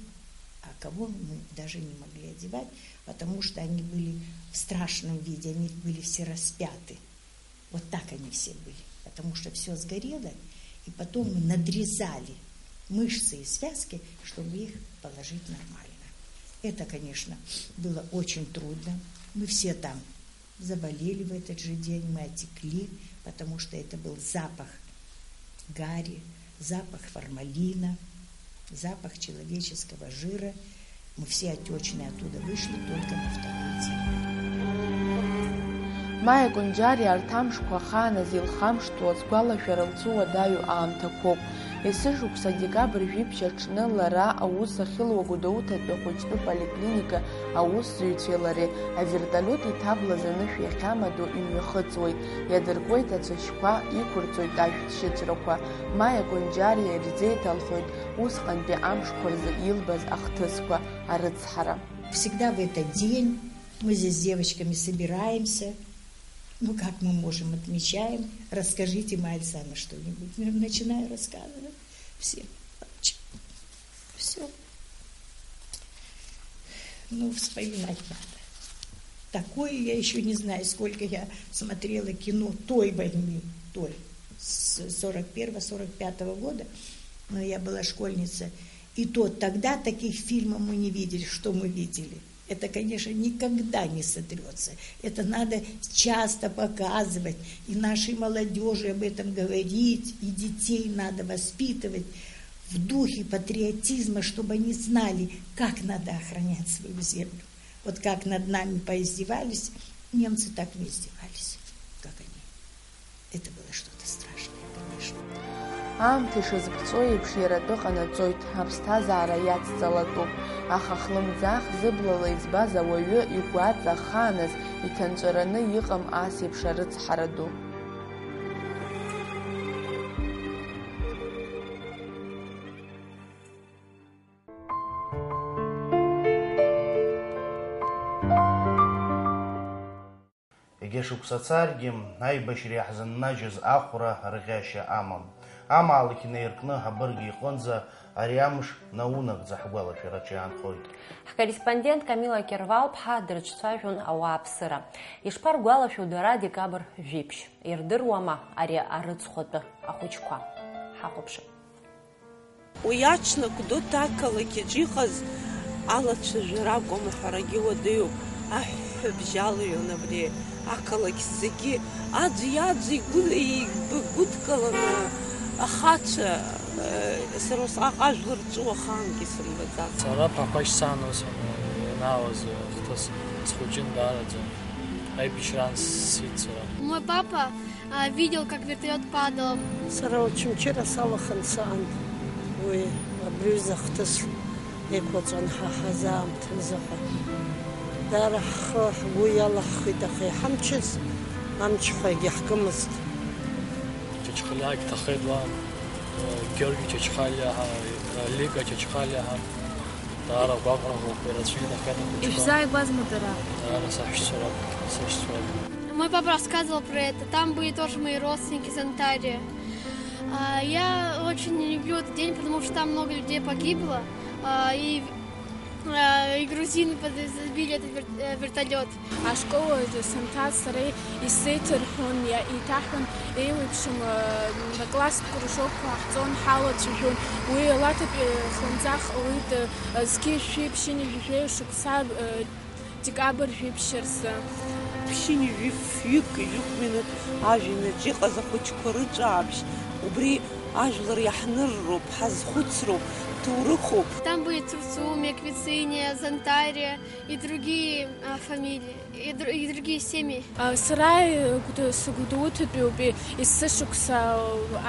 а кого мы даже не могли одевать, потому что они были в страшном виде, они были все распяты. Вот так они все были, потому что всё сгорело, и потом мы надрезали мышцы и связки, чтобы их положить нормально. Это, конечно, было очень трудно. Мы все там заболели в этот же день, мы отекли, потому что это был запах гари, запах формалина, запах человеческого жира. Мы все отёчные оттуда вышли только на второй день. Маиа Кәынџьариа арҭ амшқәа ахааназ илхамԥшуаз гәалашәара лцу уадаҩу аамҭақәоуп. Есышықәса адекабр жәиԥшь аҽны лара аус ахьылуа Гәдоуҭатәи ахәыҷтәы поликлиника аусзуҩцәеи лареи авертолиот иҭаблаз анышә иахьамадоу имҩахыҵуеит, иадыркуеит ацәашьқәа, иқәырҵоит ашәҭшьыҵәрақәа. Маиа Кәынџьариа ирзеиҭалҳәоит усҟантәи амшқәа рзы илбаз ахҭысқәа арыцҳара. Всегда в этот день мы здесь с девочками собираемся. Ну, как мы можем, отмечаем. Расскажите, Майя Александровна, что-нибудь. Ну, начинаю рассказывать. Все плачут. Всё. Ну, вспоминать надо. Такое я ещё не знаю, сколько я смотрела кино той войны, той, с сорок первого, сорок пятого года, но я была школьница. И то тогда таких фильмов мы не видели, что мы видели. Это, конечно, никогда не сотрётся. Это надо часто показывать, и нашей молодёжи об этом говорить, и детей надо воспитывать в духе патриотизма, чтобы они знали, как надо охранять свою землю. Вот как над нами поиздевались, немцы так не издевались, как они Это было что-то страшное, конечно. Аамҭа ишазыԥҵәо еиԥш иара атәы ҟанаҵоит, аԥсҭазаара иацҵалатәуп, аха хлымӡаах зыблала избаз ауаҩы игәаҵа ахааназ иҭанҵәараны иҟам ас еиԥш арыцҳара ду. Егьа шықәса царгьы, аибашьра иаҳзыннажьыз ахәра рӷьашьа амам. Амаалықь наиркны ҳабырг иҟынӡа ари амш наунагӡа ҳгәалашәараҿы иаанхоит. Ҳкорреспондент Камила Кьарвал-ԥҳа дрыҿцәажәон ауааԥсыра. Ишԥаргәалашәо дара декабр жәиԥшь? Ирдыруама ари арыцхәатәы ахәыҷқәа? Ҳахәаԥшып. Уи аҽны Гәдоуҭа ақалақь аҿы иҟаз алацәажәара акәым, ҳәарагьы уадаҩуп. Аҳәҳәабжь алҩон абри ақалақь зегьы, аӡәи аӡәи игәы-, игәыдкыланы ахацәа, э, сара усҟак ажәлар рҿы уахангьы сымбаӡацт. Сара Ԥақәашь сан ус ианаауаз ахҭыс схәыҷын даараӡа. Аибашьраан сцеит сара. Мой папа А, видел, как вертолёт падал. Сара Очамчыра салаханы саан, уи абри аҩыза ахҭыс еиқәаҵәан ҳа ҳазаамҭазы ҳәа. Даара ҳхы, ҳгәы иалаҳхит, аха иҳамчыз амчқәагьы ҳкымызт. Чачхалиагь ҭахеит уа, Георги Чачхалиа ҳәа, Лига Чачхалиа ҳәа. Даара агәаҟра ҳәа ирацәаҩын ахеҭа хәыҷқәа. Ишәзааигәазма дара? Даара саҳәшьцәа ракәын, сашьцәа ракәын. Мой папа рассказывал про это. Там были тоже мои родственники из Онтарио. А, я очень не люблю этот день, потому что там много людей погибло. А, и, а, и грузины подбили этот вер-, э, вертолёт. Ашкол аҿы санҭаз сара исеиҭарҳәон, иа-, еиҭаҳҳәон, еиуеиԥшым, э, акласстә кружокқәа ҟаҳҵон, ҳалацәажәон. Уи алаҭатәи, э, хлымӡаах ҟалеит, э, зқьи жәшәи ԥшьынҩажәи жәаҩа шықәса, э, декабр жәиԥшь рзы. Ԥшьынҩажәи фҩык, жәохә минуҭ ажәҩанаҿ иҟаз ахәыҷқәа рыҿаабжь, убри ажәлар иаҳнырроуп, ҳазхәыцроуп, ҭоурыхуп. Там были Цурцумия, Квициния, Зонтария и другие, а, фамилии. И др-, и другие семьи. А, сара, э, Гәда-, сыгәдоуҭатәиуп, е-, есышықәса,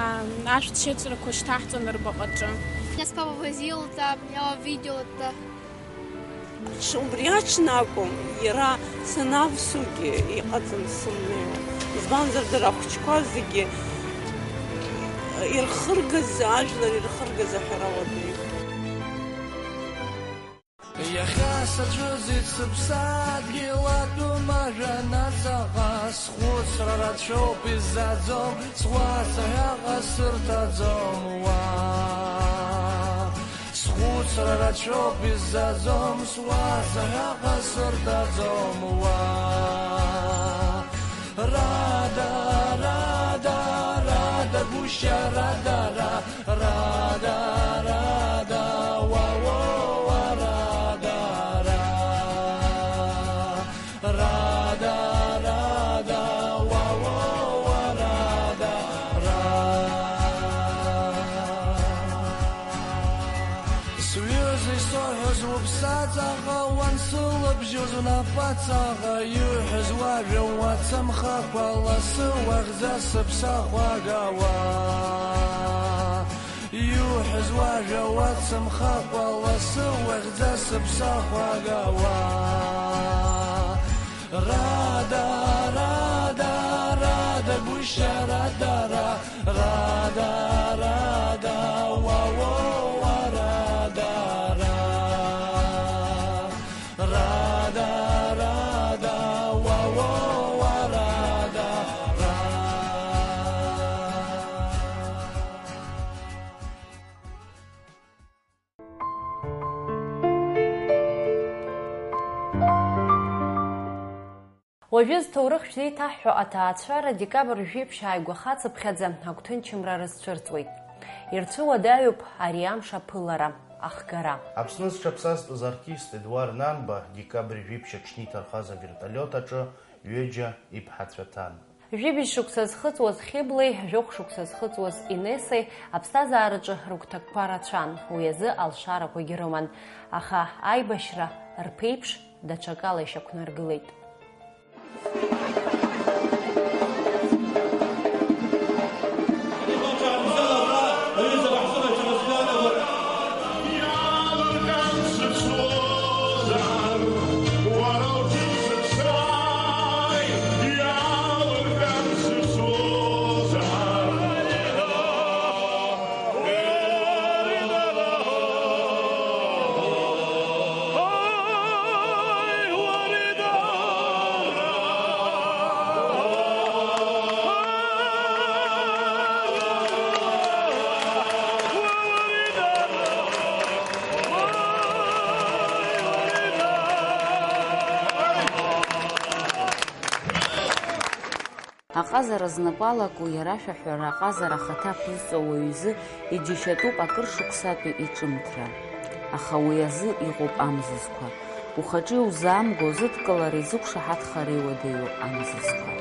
а, ашәҭшьыҵәрақәа шьҭаҳҵон рбаҟаҿы. Меня папа возил там, я увидел это. Убри аҽны акәым, иара санавсугьы иҟаҵаны сымнеиуан. Избанзар, дара ахәыҷқәа зегьы ирхыргаз, ажәлар ирхыргаз аҳәара уадаҩуп. Иахьа саӡәыӡит сыԥсадгьыл атәым ажәа наҵаҟа, схәыцра рацәоуп иззаӡом, суаца ҳәаҟа сырҭаӡом уа. Схәыцра рацәоуп иззаӡом, суаца ҳәаҟа сырҭаӡом уа. Рада, рада, рада, гәышьа, рада, ра, рада, рада, уа, уа, уа, рада, ра. Рада, рада, уа, уа, уа, рада, ра. Сҩыза исоуҳәоз уԥсаҵаҟа уан сылабжьоз унапаҵаҟа, иуҳәаз уажәа уацымхакәа, лассы уахьӡа сыԥсахәагауа. Иуҳәаз уажәа уацымхакәа, лассы уахьӡа сыԥсахәагауа. Рада, рада, рада, гәышьа, рада, ра, рада, рада, уа, уа, уа, рада, ра. Рада, рада, уа, уа, уа, рада, ра. Уажәы зҭоурых шәзеиҭаҳҳәо аҭаацәара декабр жәиԥшь ааигәахацыԥхьаӡа агәҭынчымра рызцәырҵуеит. Ирцәыуадаҩуп ари амш аԥылара, ахгара. Аԥсны зҽаԥсазтәыз артист Едуар Нанба декабр жәиԥшь аҽны иҭархаз авертолиот аҿы ҩыџьа иԥҳацәа ҭан. Жәибжь шықәса зхыҵуаз Хьыблеи, жәохә шықәса зхыҵуаз Инессеи аԥсҭазаараҿы рыгәҭакқәа рацәан, уи азы алшарақәагьы рыман, аха аибашьра рԥеиԥш даҽакала ишьақәнаргылеит. Ҟазара знапы алаку иара ашәаҳәара аҟазара ахаҭа аԥызҵо уаҩ изы иџьашьатәуп акыр шықәсатәи иҿымҭра. Аха уи азы иҟоуп амзызқәа. Ухаҿы иузаамго зыдкылара изықәшаҳаҭхара иуадаҩу амзызқәа.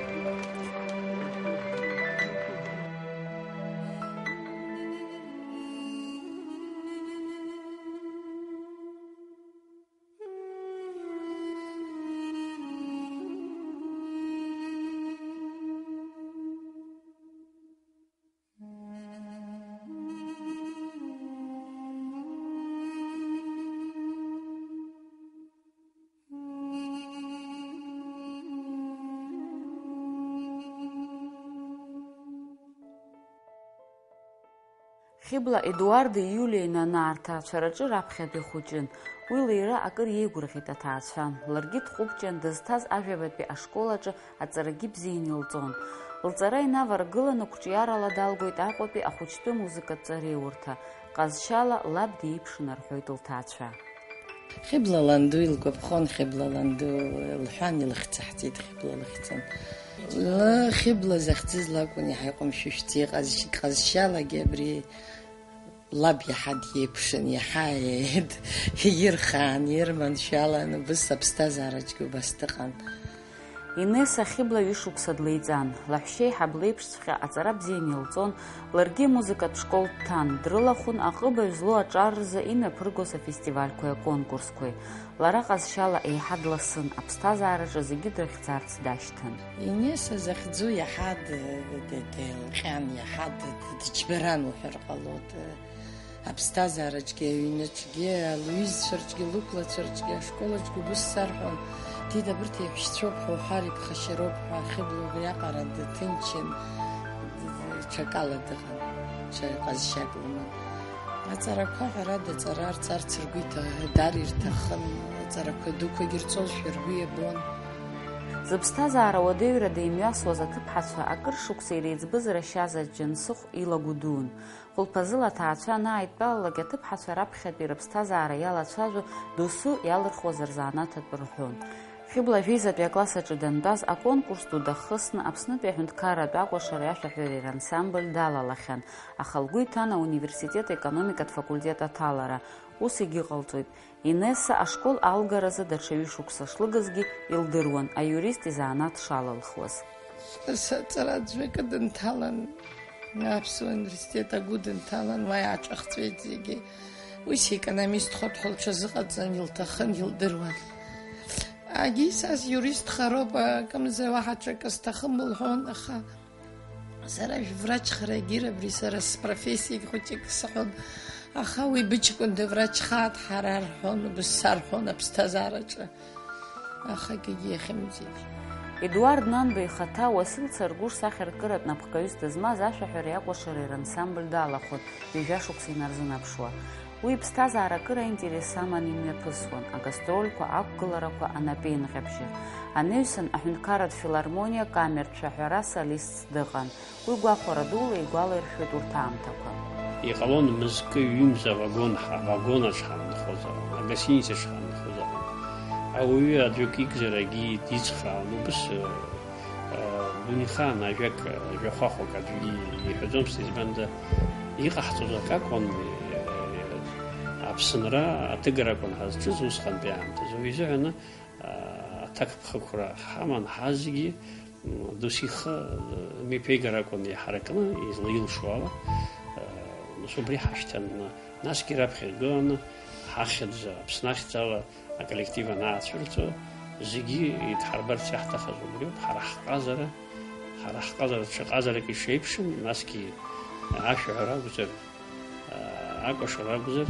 Хьыбла Едуарди Иулиеи Нанаа рҭаацәараҿы раԥхьатәи хәыҷын. Уи лыҩра акыр иеигәырӷьеит аҭаацәа. Ларгьы дҟәыбҷан, дызҭаз ажәабатәи ашкол аҿы аҵарагьы бзианы илҵон. Лҵара инаваргыланы қәҿиарала далгоит Аҟәатәи ахәыҷтәы музыкатә ҵареиурҭа. Ҟазшьала лаб диеиԥшын рҳәоит лҭаацәа. Хьыбла ланду илгәаԥхон, Хьыбла ланду лҳәан, илыхьӡаҳҵеит, Хьыбла лыхьӡын. Ла Хьыбла захьӡыз лакәын иаҳа иҟәымшәышәӡа иҟаз, ҟазшьалагьы абри лаб иаҳа диеиԥшын, иаҳа ирхаан, ирманшәалан, убыс аԥсҭазаараҿгьы убас дыҟан. Инесса Хьыбла ҩышықәса длеиҵан, лаҳәшьеиҳаб леиԥшҵәҟьа аҵара бзианы илҵон, ларгьы амузыкатә школ дҭан, дрылахәын аҟыбаҩ злоу аҿар рзы имҩаԥыргоз афестивальқәеи аконкурсқәеи. Лара ҟазшьала еиҳа дласын, аԥсҭазаараҿы зегьы дрыхьӡарц дашьҭан. Инесса захьӡу иаҳа д-, д-, деилҟьан, иаҳа д-, д-, дыџьбаран уҳәар ҟалоит. Аԥсҭазаараҿгьы, аҩныҿгьы, лҩызцәа рҿгьы, лықәлацәа рҿгьы, ашкол аҿгьы убыс сарҳәон, дида, абырҭ еиҳәшьцәоуп ҳәа уҳәар, иԥхашьароуп ҳәа, Хьыбла убриаҟара дҭынчын, д-, д-, ҽакала дыҟан, ҽа ҟазшьак лыман. Аҵарақәа, ҳәарада, ҵара арҵарц ргәы иҭа-, дар ирҭахын, аҵарақәа дуқәагьы рҵозшәа ргәы иабон. Зыԥсҭазаара уадаҩрада имҩасуаз аҭыԥҳацәа акыр шықәса иреиҵбыз Рашьаза Џьансыхә илагәыдуун. Хәылԥазыла аҭаацәа анааидтәалалак, аҭыԥҳацәа раԥхьатәи рыԥсҭазаара иалацәажәо досу иалырхуаз рзанааҭ атәы рҳәон. Хьыбла жәеизатәи акласс аҿы дантәаз, аконкурс ду дахысны, Аԥснытәи аҳәынҭқарратә акәашареи ашәаҳәареи рансамбль далалахьан, аха лгәы иҭан ауниверситет аекономикатә факультет аҭалара. Ус егьыҟалҵоит. Инесса ашкол алгаразы даҽа ҩышықәса шлыгызгьы илдыруан, аиурист изанааҭ шалылхуаз. Саҵара аӡәы акы дынҭалан, Аԥсуа университет агәы дынҭалан, уа иааҿахҵәеит зегьы. Уи секономистхоит ҳәа лҽазыҟаҵан, илҭахын, илдыруан. Агьи са сиуристхароуп, акымза уаҳа ҽакы сҭахым лҳәон, аха сара шәврачхарагьы абри сара спрофессиагь хәыҷык саҳәон, аха уи быҷкәын дыврачхааит ҳара рҳәон, убыс сарҳәон аԥсҭазаараҿы. Аха акгьы иахьымӡеит. Едуард Нанба ихаҭа Уасил Царгәыр сахьаркыратә напхгаҩыс дызмаз ашәаҳәареи акәашареи рансамбль далахәын, ҩажәа шықәса инарзынаԥшуа. Уи иԥсҭазаара акыр аинтерес аман имҩаԥысуан, агастрольқәа, ақәгыларақәа, анапеинҟьабжьы. Анаҩсан аҳәынҭқарратә филармониа акамертә шәаҳәара солистс дыҟан. Уи гәахәара дула игәалаиршәоит урҭ аамҭақәа. Иҟалон мызкы-ҩымз авагон ҳа-, авагонаҿ ҳанхозар, агостиницаҿ ҳанхозар. Ауаҩы аӡәык икзарагьы дицхраауан, убыс, э, э, дунеихаан ажәак, э, жәахәахәак аӡәгьы иҳәаӡомызт, избанда иҟаҳҵоз акы акәын, э, Аԥсынра аҭыгара акәын ҳазҿыз усҟантәи аамҭазы. Уи изыҳәаны, аҭакԥхықәра ҳаман ҳазегьы, м, досу ихы, м, мҩаԥигара акәын иҳаракны, излаилшо ала, м, нас убри ҳашьҭан, насгьы раԥхьа игыланы ҳахьӡ, Аԥсны ахьӡала аколлектив анаацәырҵуа, зегьы идҳарбарц иаҳҭахыз убриоуп, ҳара ҳҟазара, ҳара ҳҟазара даҽа ҟазарак ишеиԥшым, насгьы ашәаҳәара акәзар, акәашара акәзар,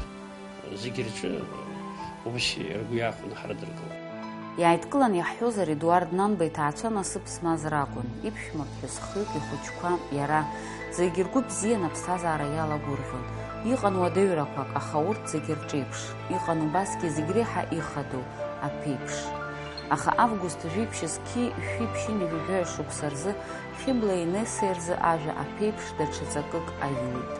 зегь рҿы убас ргәы иахәаны ҳрыдыркылон. Иааидкылан иаҳҳәозар, Едуард Нанба иҭаацәа насыԥ змаз ракәын, иԥшәма ԥҳәыс хҩык, ихәыҷқәа, иара, зегь ргәы бзиан, аԥсҭазаара иалагәырӷьон. Иҟан уадаҩрақәак, аха урҭ зегь рҿеиԥш. Иҟан убасгьы зегь реиҳа ихадоу, аԥеиԥш. Аха август жәиԥшь зқьи шәи ԥшьынҩажәи жәаҩа шықәса рзы Хьыбла Инессеи рзы ажәа аԥеиԥш даҽа ҵакык аиуит.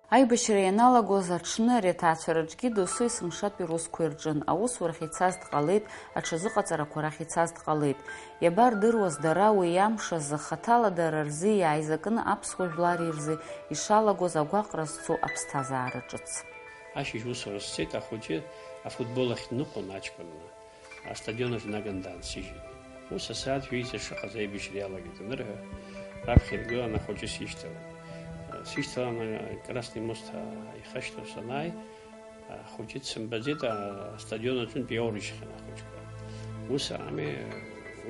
Аибашьра ианалагоз аҽны ари аҭаацәараҿгьы досу есымшатәи русқәа ирҿын, аусурахь ицаз дҟалеит, аҽазыҟаҵарақәа рахь ицаз дҟалеит. Иабардыруаз дара уи амш азы, хаҭала дара рзы иааизакны аԥсуа жәлар ирзы ишалагоз агәаҟра зцу аԥсҭазаара ҿыц. Ашьыжь усура сцеит, ахәыҷы афутбол ахь дныҟәон аҷкәынла. Астадион аҿы наган даансыжьит. Ус асааҭ ҩеиза шыҟаз аибашьра иалагеит анырҳәа, раԥхьа иргыланы ахәыҷы сишьҭалеит. Сишьҭаланы Красный мост ихашьҭоу санааи, ахәыҷы дсымбаӡеит, астадион аҿынтә иоурыжьхьан ахәыҷқәа. Ус ами,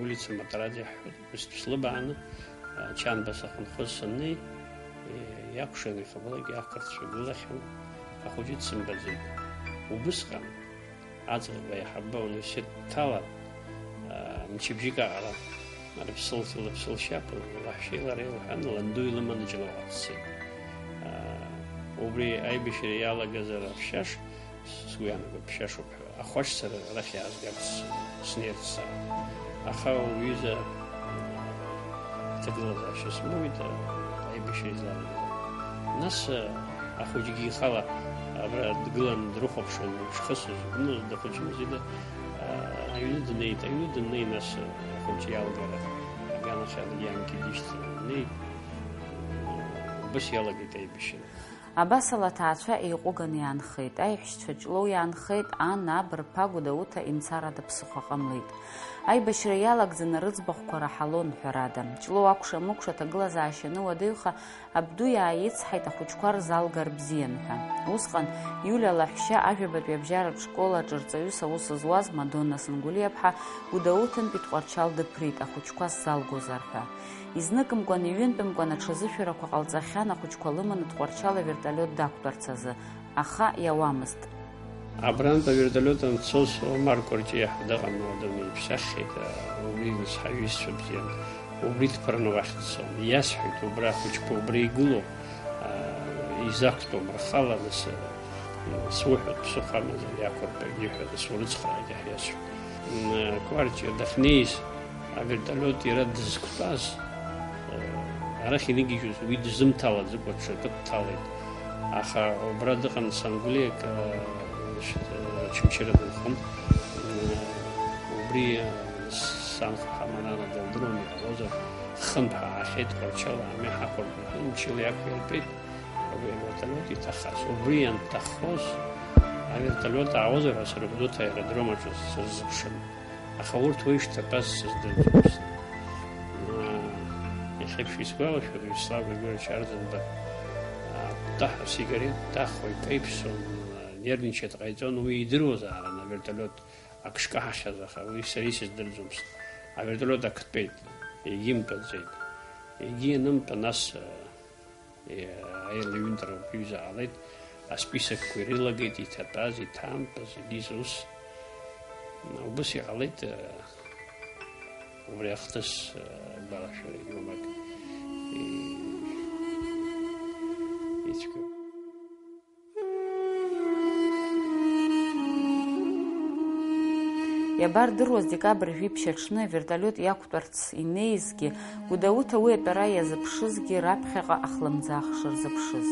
улица Матараӡе ҳҳәоит, быстә слыбааны, Чанба сахьынхоз саннеи, иакәшаны ихабалак ақырҭцәа гылахьан, ахәыҷы дсымбаӡеит. Убысҟан аӡӷаб аиҳабы ауниверситет дҭалан, мчыбжьык аҟара рыԥсылшьапы лаҳәшьеи лареи лҳәан, ланду илыманы Ҷлоуҟа дцеит. Убри аибашьра иалагазар аԥшьаш, сгәы иаанагоит, ԥшьашоуп ҳәа. Ахәашьцара арахь иаазгарц снеирц саҳәа. Аха уҩыза ҭагылазаашьа смоуит, аибашьра изалагаз. Нас, ахәыҷгьы ихала абра дгылан дрыхәаԥшуан, дшхысыз, ну, дахәыҷымзи, аҩны днеит, аҩны днеи, нас, ахәыҷы иалгара аганахьала ианкьа дишьҭалан днеит, убас иалагеит аибашьра. Абасала аҭаацәа еиҟәыганы иаанхеит, аиҳәшьцәа Ҷлоу иаанхеит, ан, аб рԥа Гәдоуҭа имцарада ԥсыхәа ҟамлеит. Аибашьра иалагӡаны рыӡбахәқәа раҳалон, ҳәарада. Ҷлоу акәша-мыкәша аҭагылазаашьа ануадаҩха, абду иааицҳаит ахәыҷқәа рзалгар бзиан ҳәа. Усҟан Иулиа лаҳәшьа ажәабатәи абжьаратә школ аҿы рҵаҩыс аус зуаз Мадонна Сангәлиаԥҳа Гәдоуҭантәи Тҟәарчал дыԥрит, ахәыҷқәа сзалгозар ҳәа. Изныкымкәан, иҩынтәымкәан аҽазышәарақәа ҟалҵахьан, ахәыҷқәа лыманы Тҟәарчал аверталиот дақәтәарц азы, аха иауамызт. Абрантә аверталиот анцоз Омар Кәарҷиа ҳәа дыҟан, уа дынеиԥсаххьеит, убри ҳаиҩызцәа бзиан, убри дԥырны уахь дцон. Иасҳәеит, убра ахәыҷқәа убра игылоуп, изақәтәом, рхала нас, суҳәоит, ԥсыхәа амазар иақәыртәагьы ҳәа, нас урыцхраагьы ҳиасҳәоит. Кәарҷиа дахьнеиз, аверталиот иара дызқәтәаз, арахь инагьежьуаз уи дызымҭалаӡакәа ҽакы дҭалеит. Аха убра дыҟан Сангәлиа, Очамчыра дынхон. Убри санхәа Ҳаманана дылдыруан, иҟалозар, хынтә ҳаахьеит Тҟәарчал амҩа ҳақәыргылан, мчыла иақәиртәеит. Абри аверталиот иҭахаз. Убри ианҭахоз, аверталиот аауазар ҳәа сара Гәдоуҭа аеродром аҿы сырзыԥшын. Аха урҭ уа ишҭатәаз сыздырӡомызт. Иахьеиԥш исгәалашәоит, Виачеслав Григорьевич Арӡынба акәтаҳәа сигарет дахо икаиԥсон, нервничать ҟаиҵон, уи идыруазаарын аверталиот ак шкаҳахьаз, аха уи сара исыздырӡомызт. Аверталиот актәеит, егьимтәаӡеит. Егьи анымтәа, нас, Аилаҩынтра убриазы ҟалеит, асписокқәа ирылагеит, иҭатәаз, иҭамтәаз, егьыс ус. Убыс иҟалеит, убри ахҭыс, гәалашәарагьы уамак ицәгьоуп. Иабардыруаз, декабрь жәиԥшь аҽны аверталиот иақәтәарц инеизгьы, Гәдоуҭа уи атәара иазыԥшызгьы, раԥхьаҟа ахлымӡаах шырзыԥшыз.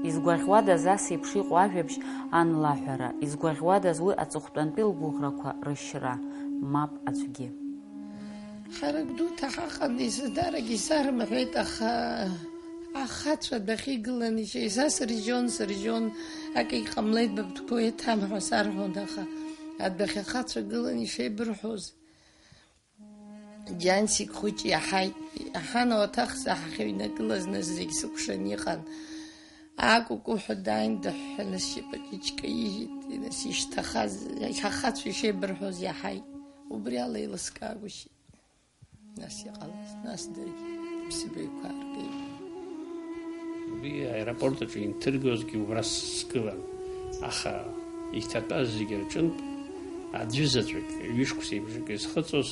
Изгәаӷьуадаз ас еиԥш иҟоу ажәабжь ан лаҳәара, изгәаӷьуадаз уи аҵыхәтәантәи лгәыӷрақәа рышьра, мап аӡәгьы. Ҳарак дуҭа ҳаҟан, исыздарагь исарымҳәеит, аха ахацәа дахьигылан ишьа, исасыржьон, сыржьон, акгьы ҟамлеит, бабтәқәа еиҭамҳәа сарҳәон, аха адәахьы ахацәа гылан ишеибырҳәоз. Џьансик хәыҷ иаҳаит, иаҳан ауаҭах заҳахьаҩнагылаз, нас зегь сыкәшан иҟан. Акәыкәуҳәа дааин дыҳәҳәаны сшьапаҿы иҿкаижьит, нас ишьҭахаз, ахацәа ишеибырҳәоз иаҳаит. Убри ала еилыскаагәышьеит. Нас иҟалаз, нас даргьы иԥсыбаҩқәа ааргеит. Уи аеропорт аҿы инҭыргозгьы убра сгылан, аха иҭатәаз зегьы рҿынтә аӡәы заҵәык, ҩышықәсеи бжаки зхыҵуаз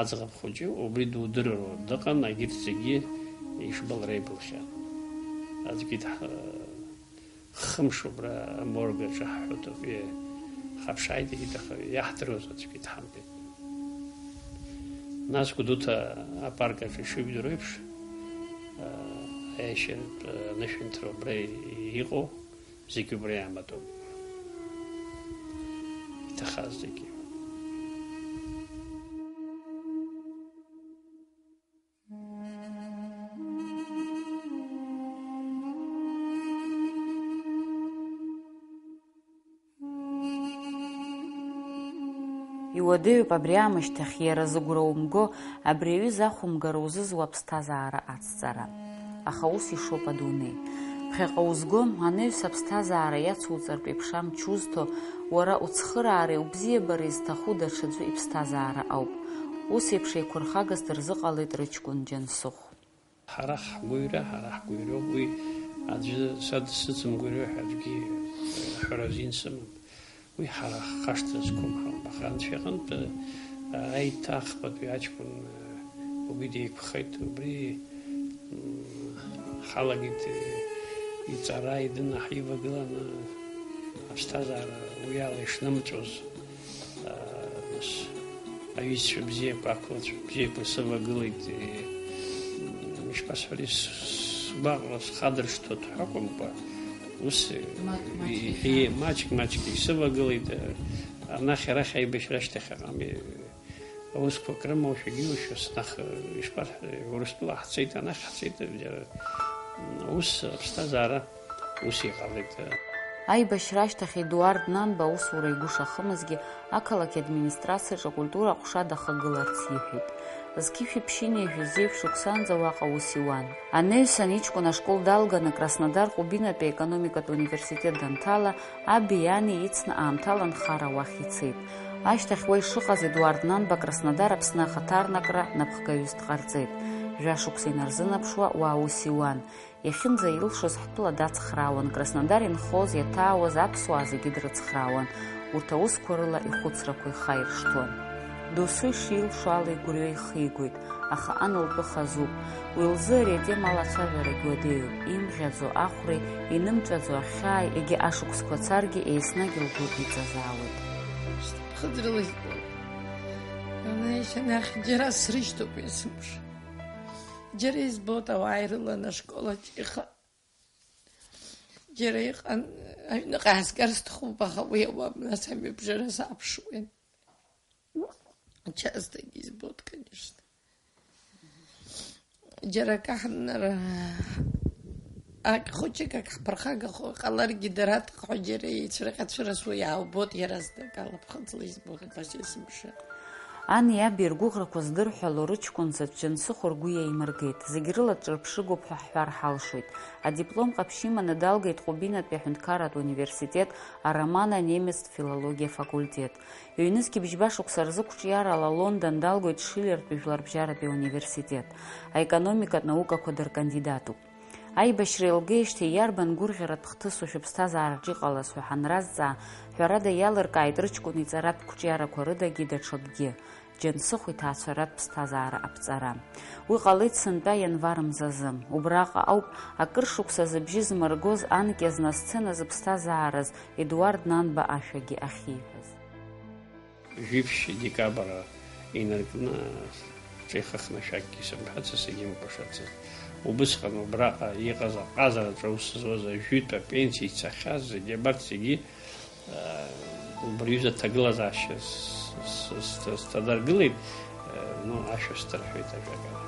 аӡӷаб хәыҷы убри дудыруа дыҟан, агьырҭ зегьы ишбылреибылхьан. Аӡәгьы дҳ-, Хымш убра аморг аҿы ҳҳәоит, абри ҳаԥшааит, егьит, аха иаҳдыруаз аӡәгьы дҳамбеит. Нас Гәдоуҭа апарк аҿы ишыжәдыруа еиԥш, аа, аиашьаратә анышәынҭра убра иҟоу зегьы убра иааматәуп. Иҭахаз зегьы. Иуадаҩуп абри аамышьҭахь иара зыгәра умго, абри аҩыза ахәымгара узызуа аԥсҭазаара ацҵара. Аха ус ишоуп адунеи. Ԥхьаҟа узгом, анаҩс аԥсҭазаара иацуҵартә еиԥш амч узҭо, уара уцхыраареи убзиабареи зҭаху даҽаӡәы иԥсҭазаара ауп. Ус еиԥш еиқәырхагас дырзыҟалеит рыҷкәын Џьансыхә. Ҳара ҳгәыҩра, ҳара ҳгәыҩроуп уи, аӡәы са дсыцымгәырҩо ҳәа аӡәгьы аҳәара азин сымам. Уи ҳара ҳхашҭра зқәым ҳауп, аха Анцәа иҟынтә, аиҭахбатәи аҷкәын, убри деиқәхеит, убри, м, ҳалагеит, иҵара, идын ҳивагыланы, аԥсҭазаара уи ала ишнымҵәоз, а, нас, аҩызцәа бзиақәа, ақалақь бзиақәа сывагылеит, е, м, ишԥасҳәари, с-, сгәаҟра схадыршҭуа ҳәа акәымкәа, ус, маҷк-маҷк е, иҳәа-, е, маҷк-маҷк исывагылеит, е, анахь-арахь аибашьра ашьҭахь аҟами, аусқәа акрымоушәагьы иушьо, снах, ишԥасҳәари, Урыстәыла ҳцеит, анахь ҳцеит, џьара, м, ус аԥсҭазаара. Ус иҟалеит. Аибашьра ашьҭахь Едуард Нанба аусура игәы шахымызгьы, ақалақь администрациаҿы акультура аҟәша дахагыларц иҳәеит. Зқьышәи ԥшьынҩажәи зеиԥш шықәсанӡа уаҟа аус иуан. Анаҩсан иҷкәын ашкол далганы Краснодар Ҟәыбинатәи аекономикатә университет данҭала, аби ани ицны аамҭала анхара уахь ицеит. Ашьҭахь уа ишыҟаз Едуард Нанба Краснодар Аԥсны ахаҭарнакра напхгаҩыс дҟарҵеит. Жәа шықәса инарзынаԥшуа уа аус иуан. Иахьынӡаилшоз ҳтәыла дацхраауан, Краснодар инхоз, иаҭаауаз аԥсуаа зегьы дрыцхраауан, урҭ аусқәа рыла ихәыцрақәа ихаиршҭуан. Досу ишилшо ала игәырҩа ихигоит, аха ан лтәы хазуп. Уи лзы ари атема алацәажәарагь уадаҩуп, имӷьаӡо ахәреи инымҵәаӡо ахьааи, егьи ашықәсқәа царгьы еснагь лгәы иҵазаауеит. Ԥхыӡрала избоит. Ана иахьанахь џьара срышьҭоуп есымша. Џьара избоит ауаа ирылан ашкол аҿы иха-, џьара иҟан, аҩныҟа ааскьар сҭахуп, аха уи ауам, нас амҩабжара саԥшуеит. Частагьы избоит, конечно. Џьара акы ҳаннар, ак хәыҷык ак ҳԥырхагахо ҟаларгьы, дара аҭахҳәа џьара еицәырҟьацәырасуа иаубоит, иаразнак ала ԥхыӡла избоит, убас есымша. Ани аби ргәыӷрақәа здырҳәало рыҷкәын заҵә Џьансыхә ргәы иаимыргеит, зегь рыла дҿырԥшыгоуп ҳәа ҳҳәар ҳалшоит. Адиплом ҟаԥшь иманы далгеит Ҟәыбинатәи аҳәынҭқарратә университет аромано-немецтә филологиа факультет. Ҩнызқьи бжьба шықәса рзы қәҿиарала Лондон далгоит Шиллертәи жәларбжьаратәи ауниверситет. Аекономикатә наукақәа дыркандидатуп. Аибашьра еилгеижьҭеи иарбан гәырӷьаратә хҭысушәа ԥсҭазаараҿы иҟалаз ҳәа ҳанразҵаа, ҳәарада, иалыркааит рыҷкәын иҵаратә қәҿиарақәа рыдагьы даҽакгьы, Џьансыхә иҭаацәаратә ԥсҭазаара аԥҵара. Уи ҟалеит сынтәа ианвар мзазы. Убраҟа ауп акыр шықәса зыбжьы змыргоз анкьа зны асцена зыԥсҭазаараз Едуард Нанба ашәагьы ахьиҳәаз. Жәиԥшь декабр инаркны, ҿеихахны шәакгьы сымҳәацыз, егьымкәашацыз. Убысҟан убраҟа иҟаз аҟазараҿы аус зуаз ажәытә апенсиа ицахьаз зегьы абарҭ зегьы, э, убри аҩыза аҭагылазаашьа с-, с-, с-, сҭадыргылеит, э, ну, ашәа сҭарҳәеит ажәакала.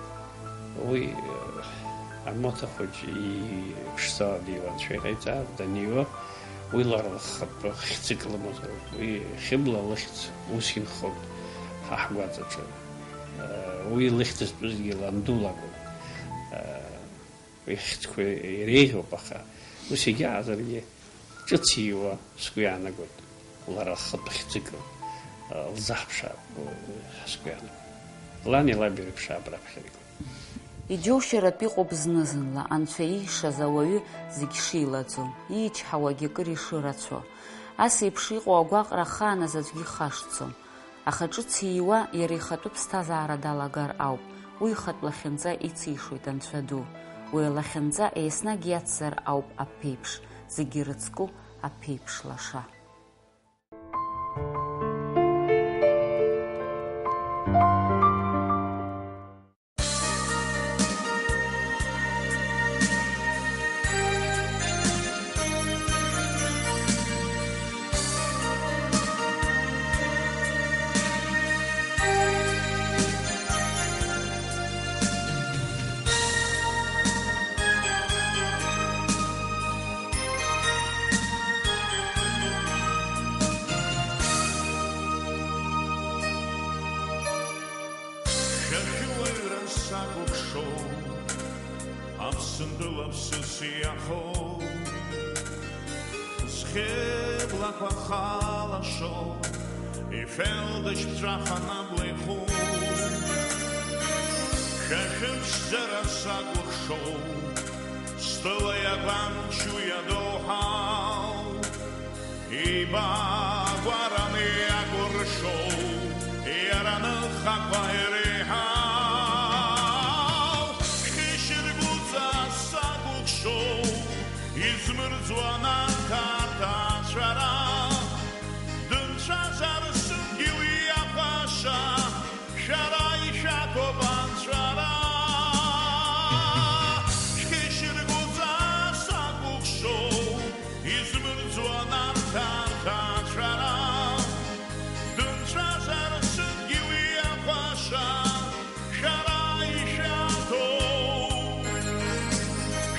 Уи, э, амоҭа хәыҷ иԥшӡала диуан, анцәа иҟаиҵа, даниуа, уи лара лхатәы хьӡык лымазароуп, уи Хьыбла лыхьӡ ус инхон ҳа ҳгәаҵаҿы. Уи лыхьӡ зтәызгьы ланду лакәын. Уи ихьӡқәа иреиӷьуп, аха ус егьаҟазаргьы ҿыц ииуа сгәы иаанагоит. Лара лхатә хьӡык лзаҳԥшаап ҳәа сгәы иаанагоит. Лани лаби рыԥшаап раԥхьа. Иџьоушьаратә иҟоуп зны-зынла Анцәа иишаз ауаҩы зегь шилаӡо, иичҳауагьы акыр ишырацәо. Ас еиԥш иҟоу агәаҟра ахааназ аӡәгьы ихашҭӡом. Аха ҿыц ииуа иара ихатәы ԥсҭазаара далагар ауп, уи ихатә лахьынҵа ицишоит Анцәа ду. Уи алахьынҵа еснагь иацзар ауп аԥеиԥш, зегьы ирыцку аԥеиԥш лаша. Шәа шәуаҩра сакәыхшоу, Аԥсынтәыла ԥсыс иаҳәоу, зхьыблақәа халашоу, ифелдышь ԥҵәахан абла иху. Шәа шәыԥшӡара сакәыхшоу, стәыла иагәамчу иадоуҳау. Ибаагәараны иакәыршоу, иара ныхақәа иреиҳау, шәхьышьаргәыҵа сакәыхшоу, измырӡуан анҭ аҭаацәара. Дынцәазар сынгьы уи иахәаша, шәара ишәаҭоуп анцәара. Шәхьышьаргәыҵа сакәыхшоу, измырӡуан анҭ аҭаацәара. Дынцәазар сынгьы уи иахәаша, шәара ишәаҭоуп,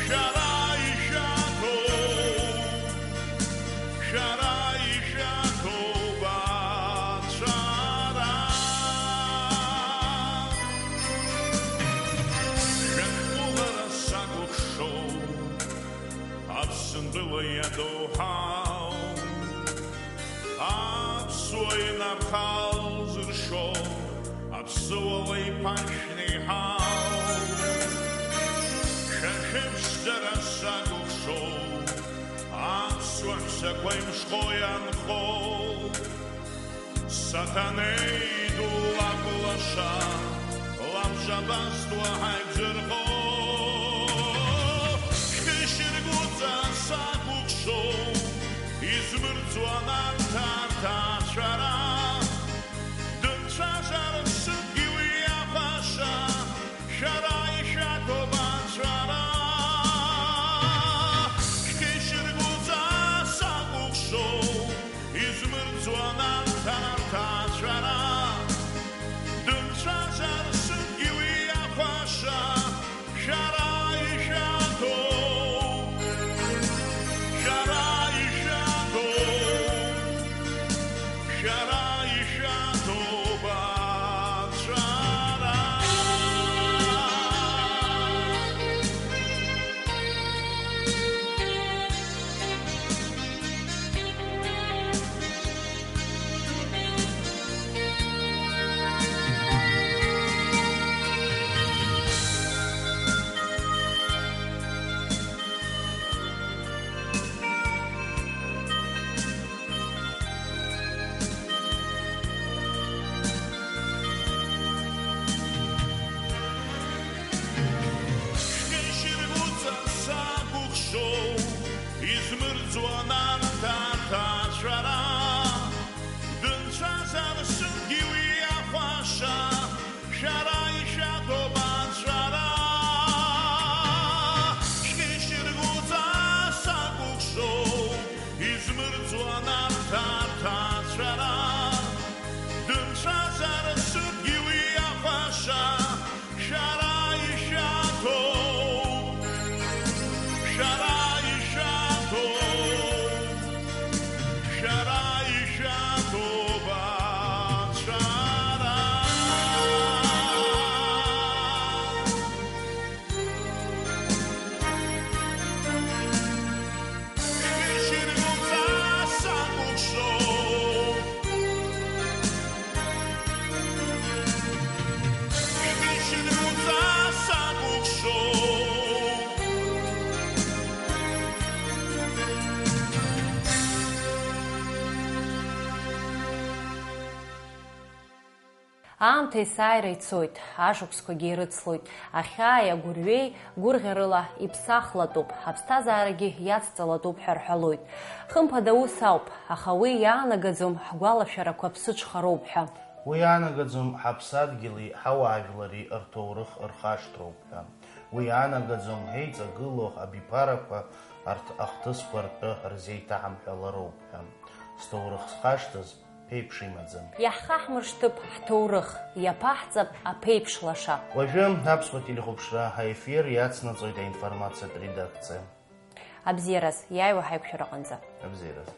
шәара ишәаҭоуп, шәара ишәаҭоуп анцәара. Шәатәылара сакәыхшоу, Аԥсынтәыла иадоуҳау. Аԥсуа инархал зыршо, аԥсуала иԥашә неиҳау. Шәа шәыԥшӡара сакәыхшоу, аԥсуа ҳәсақәа имшхо ианхоу. Саҭанеи ду лакәлаша, лабжабас дуаҳа ибзырхо. Шәхьышьаргәыҵа сакәыхшоу, измырӡуан анҭ аҭаацәара. Дынцәазар сынгьы уи иахәаша, шәара ишәаҭоуп анцәара. Шәхьышьаргәыҵа сакәыхшоу, измырӡуан анҭ аҭаацәара. Дынцәазар сынгьы уи иахәаша, шәара ишәаҭоуп, шәара ишәаҭоуп, шәара ишәаҭоуп анцәара. Шәхьышьаргәыҵа сакәыхшоу, измырӡуан анҭ аҭаацәара. Дынцәазар сынгьы уи иахәаша, шәара ишәаҭоуп анцәара. Аамҭа есааира ицоит, ашықәсқәагьы ирыцлоит, ахьааи агәырҩеи гәырӷьарыла иԥсахлатәуп, ҳаԥсҭазаарагьы иацҵалатәуп ҳәа рҳәалоит. Хымԥада ус ауп, аха уи иаанагаӡом ҳгәалашәарақәа ԥсыҽхароуп ҳәа. Уи иаанагаӡом ҳаԥсадгьыли ҳауаажәлари рҭоурых рхашҭроуп ҳәа. Уи иаанагаӡом ҳеиҵагылоу абиԥарақәа арҭ ахҭысқәа ртәы рзеиҭаҳамҳәалароуп ҳәа. Сҭоурых зхашҭыз ԥеиԥш имаӡам. Иаҳхаҳмыршҭып ҳҭоурых, иаԥаҳҵап аԥеиԥш лаша. Уажәы Аԥсуа телехәаԥшра аефир иацнаҵоит аинформациатә редакциа. Абзиараз, иааиуа ҳаиқәшәараҟынӡа. Абзиараз.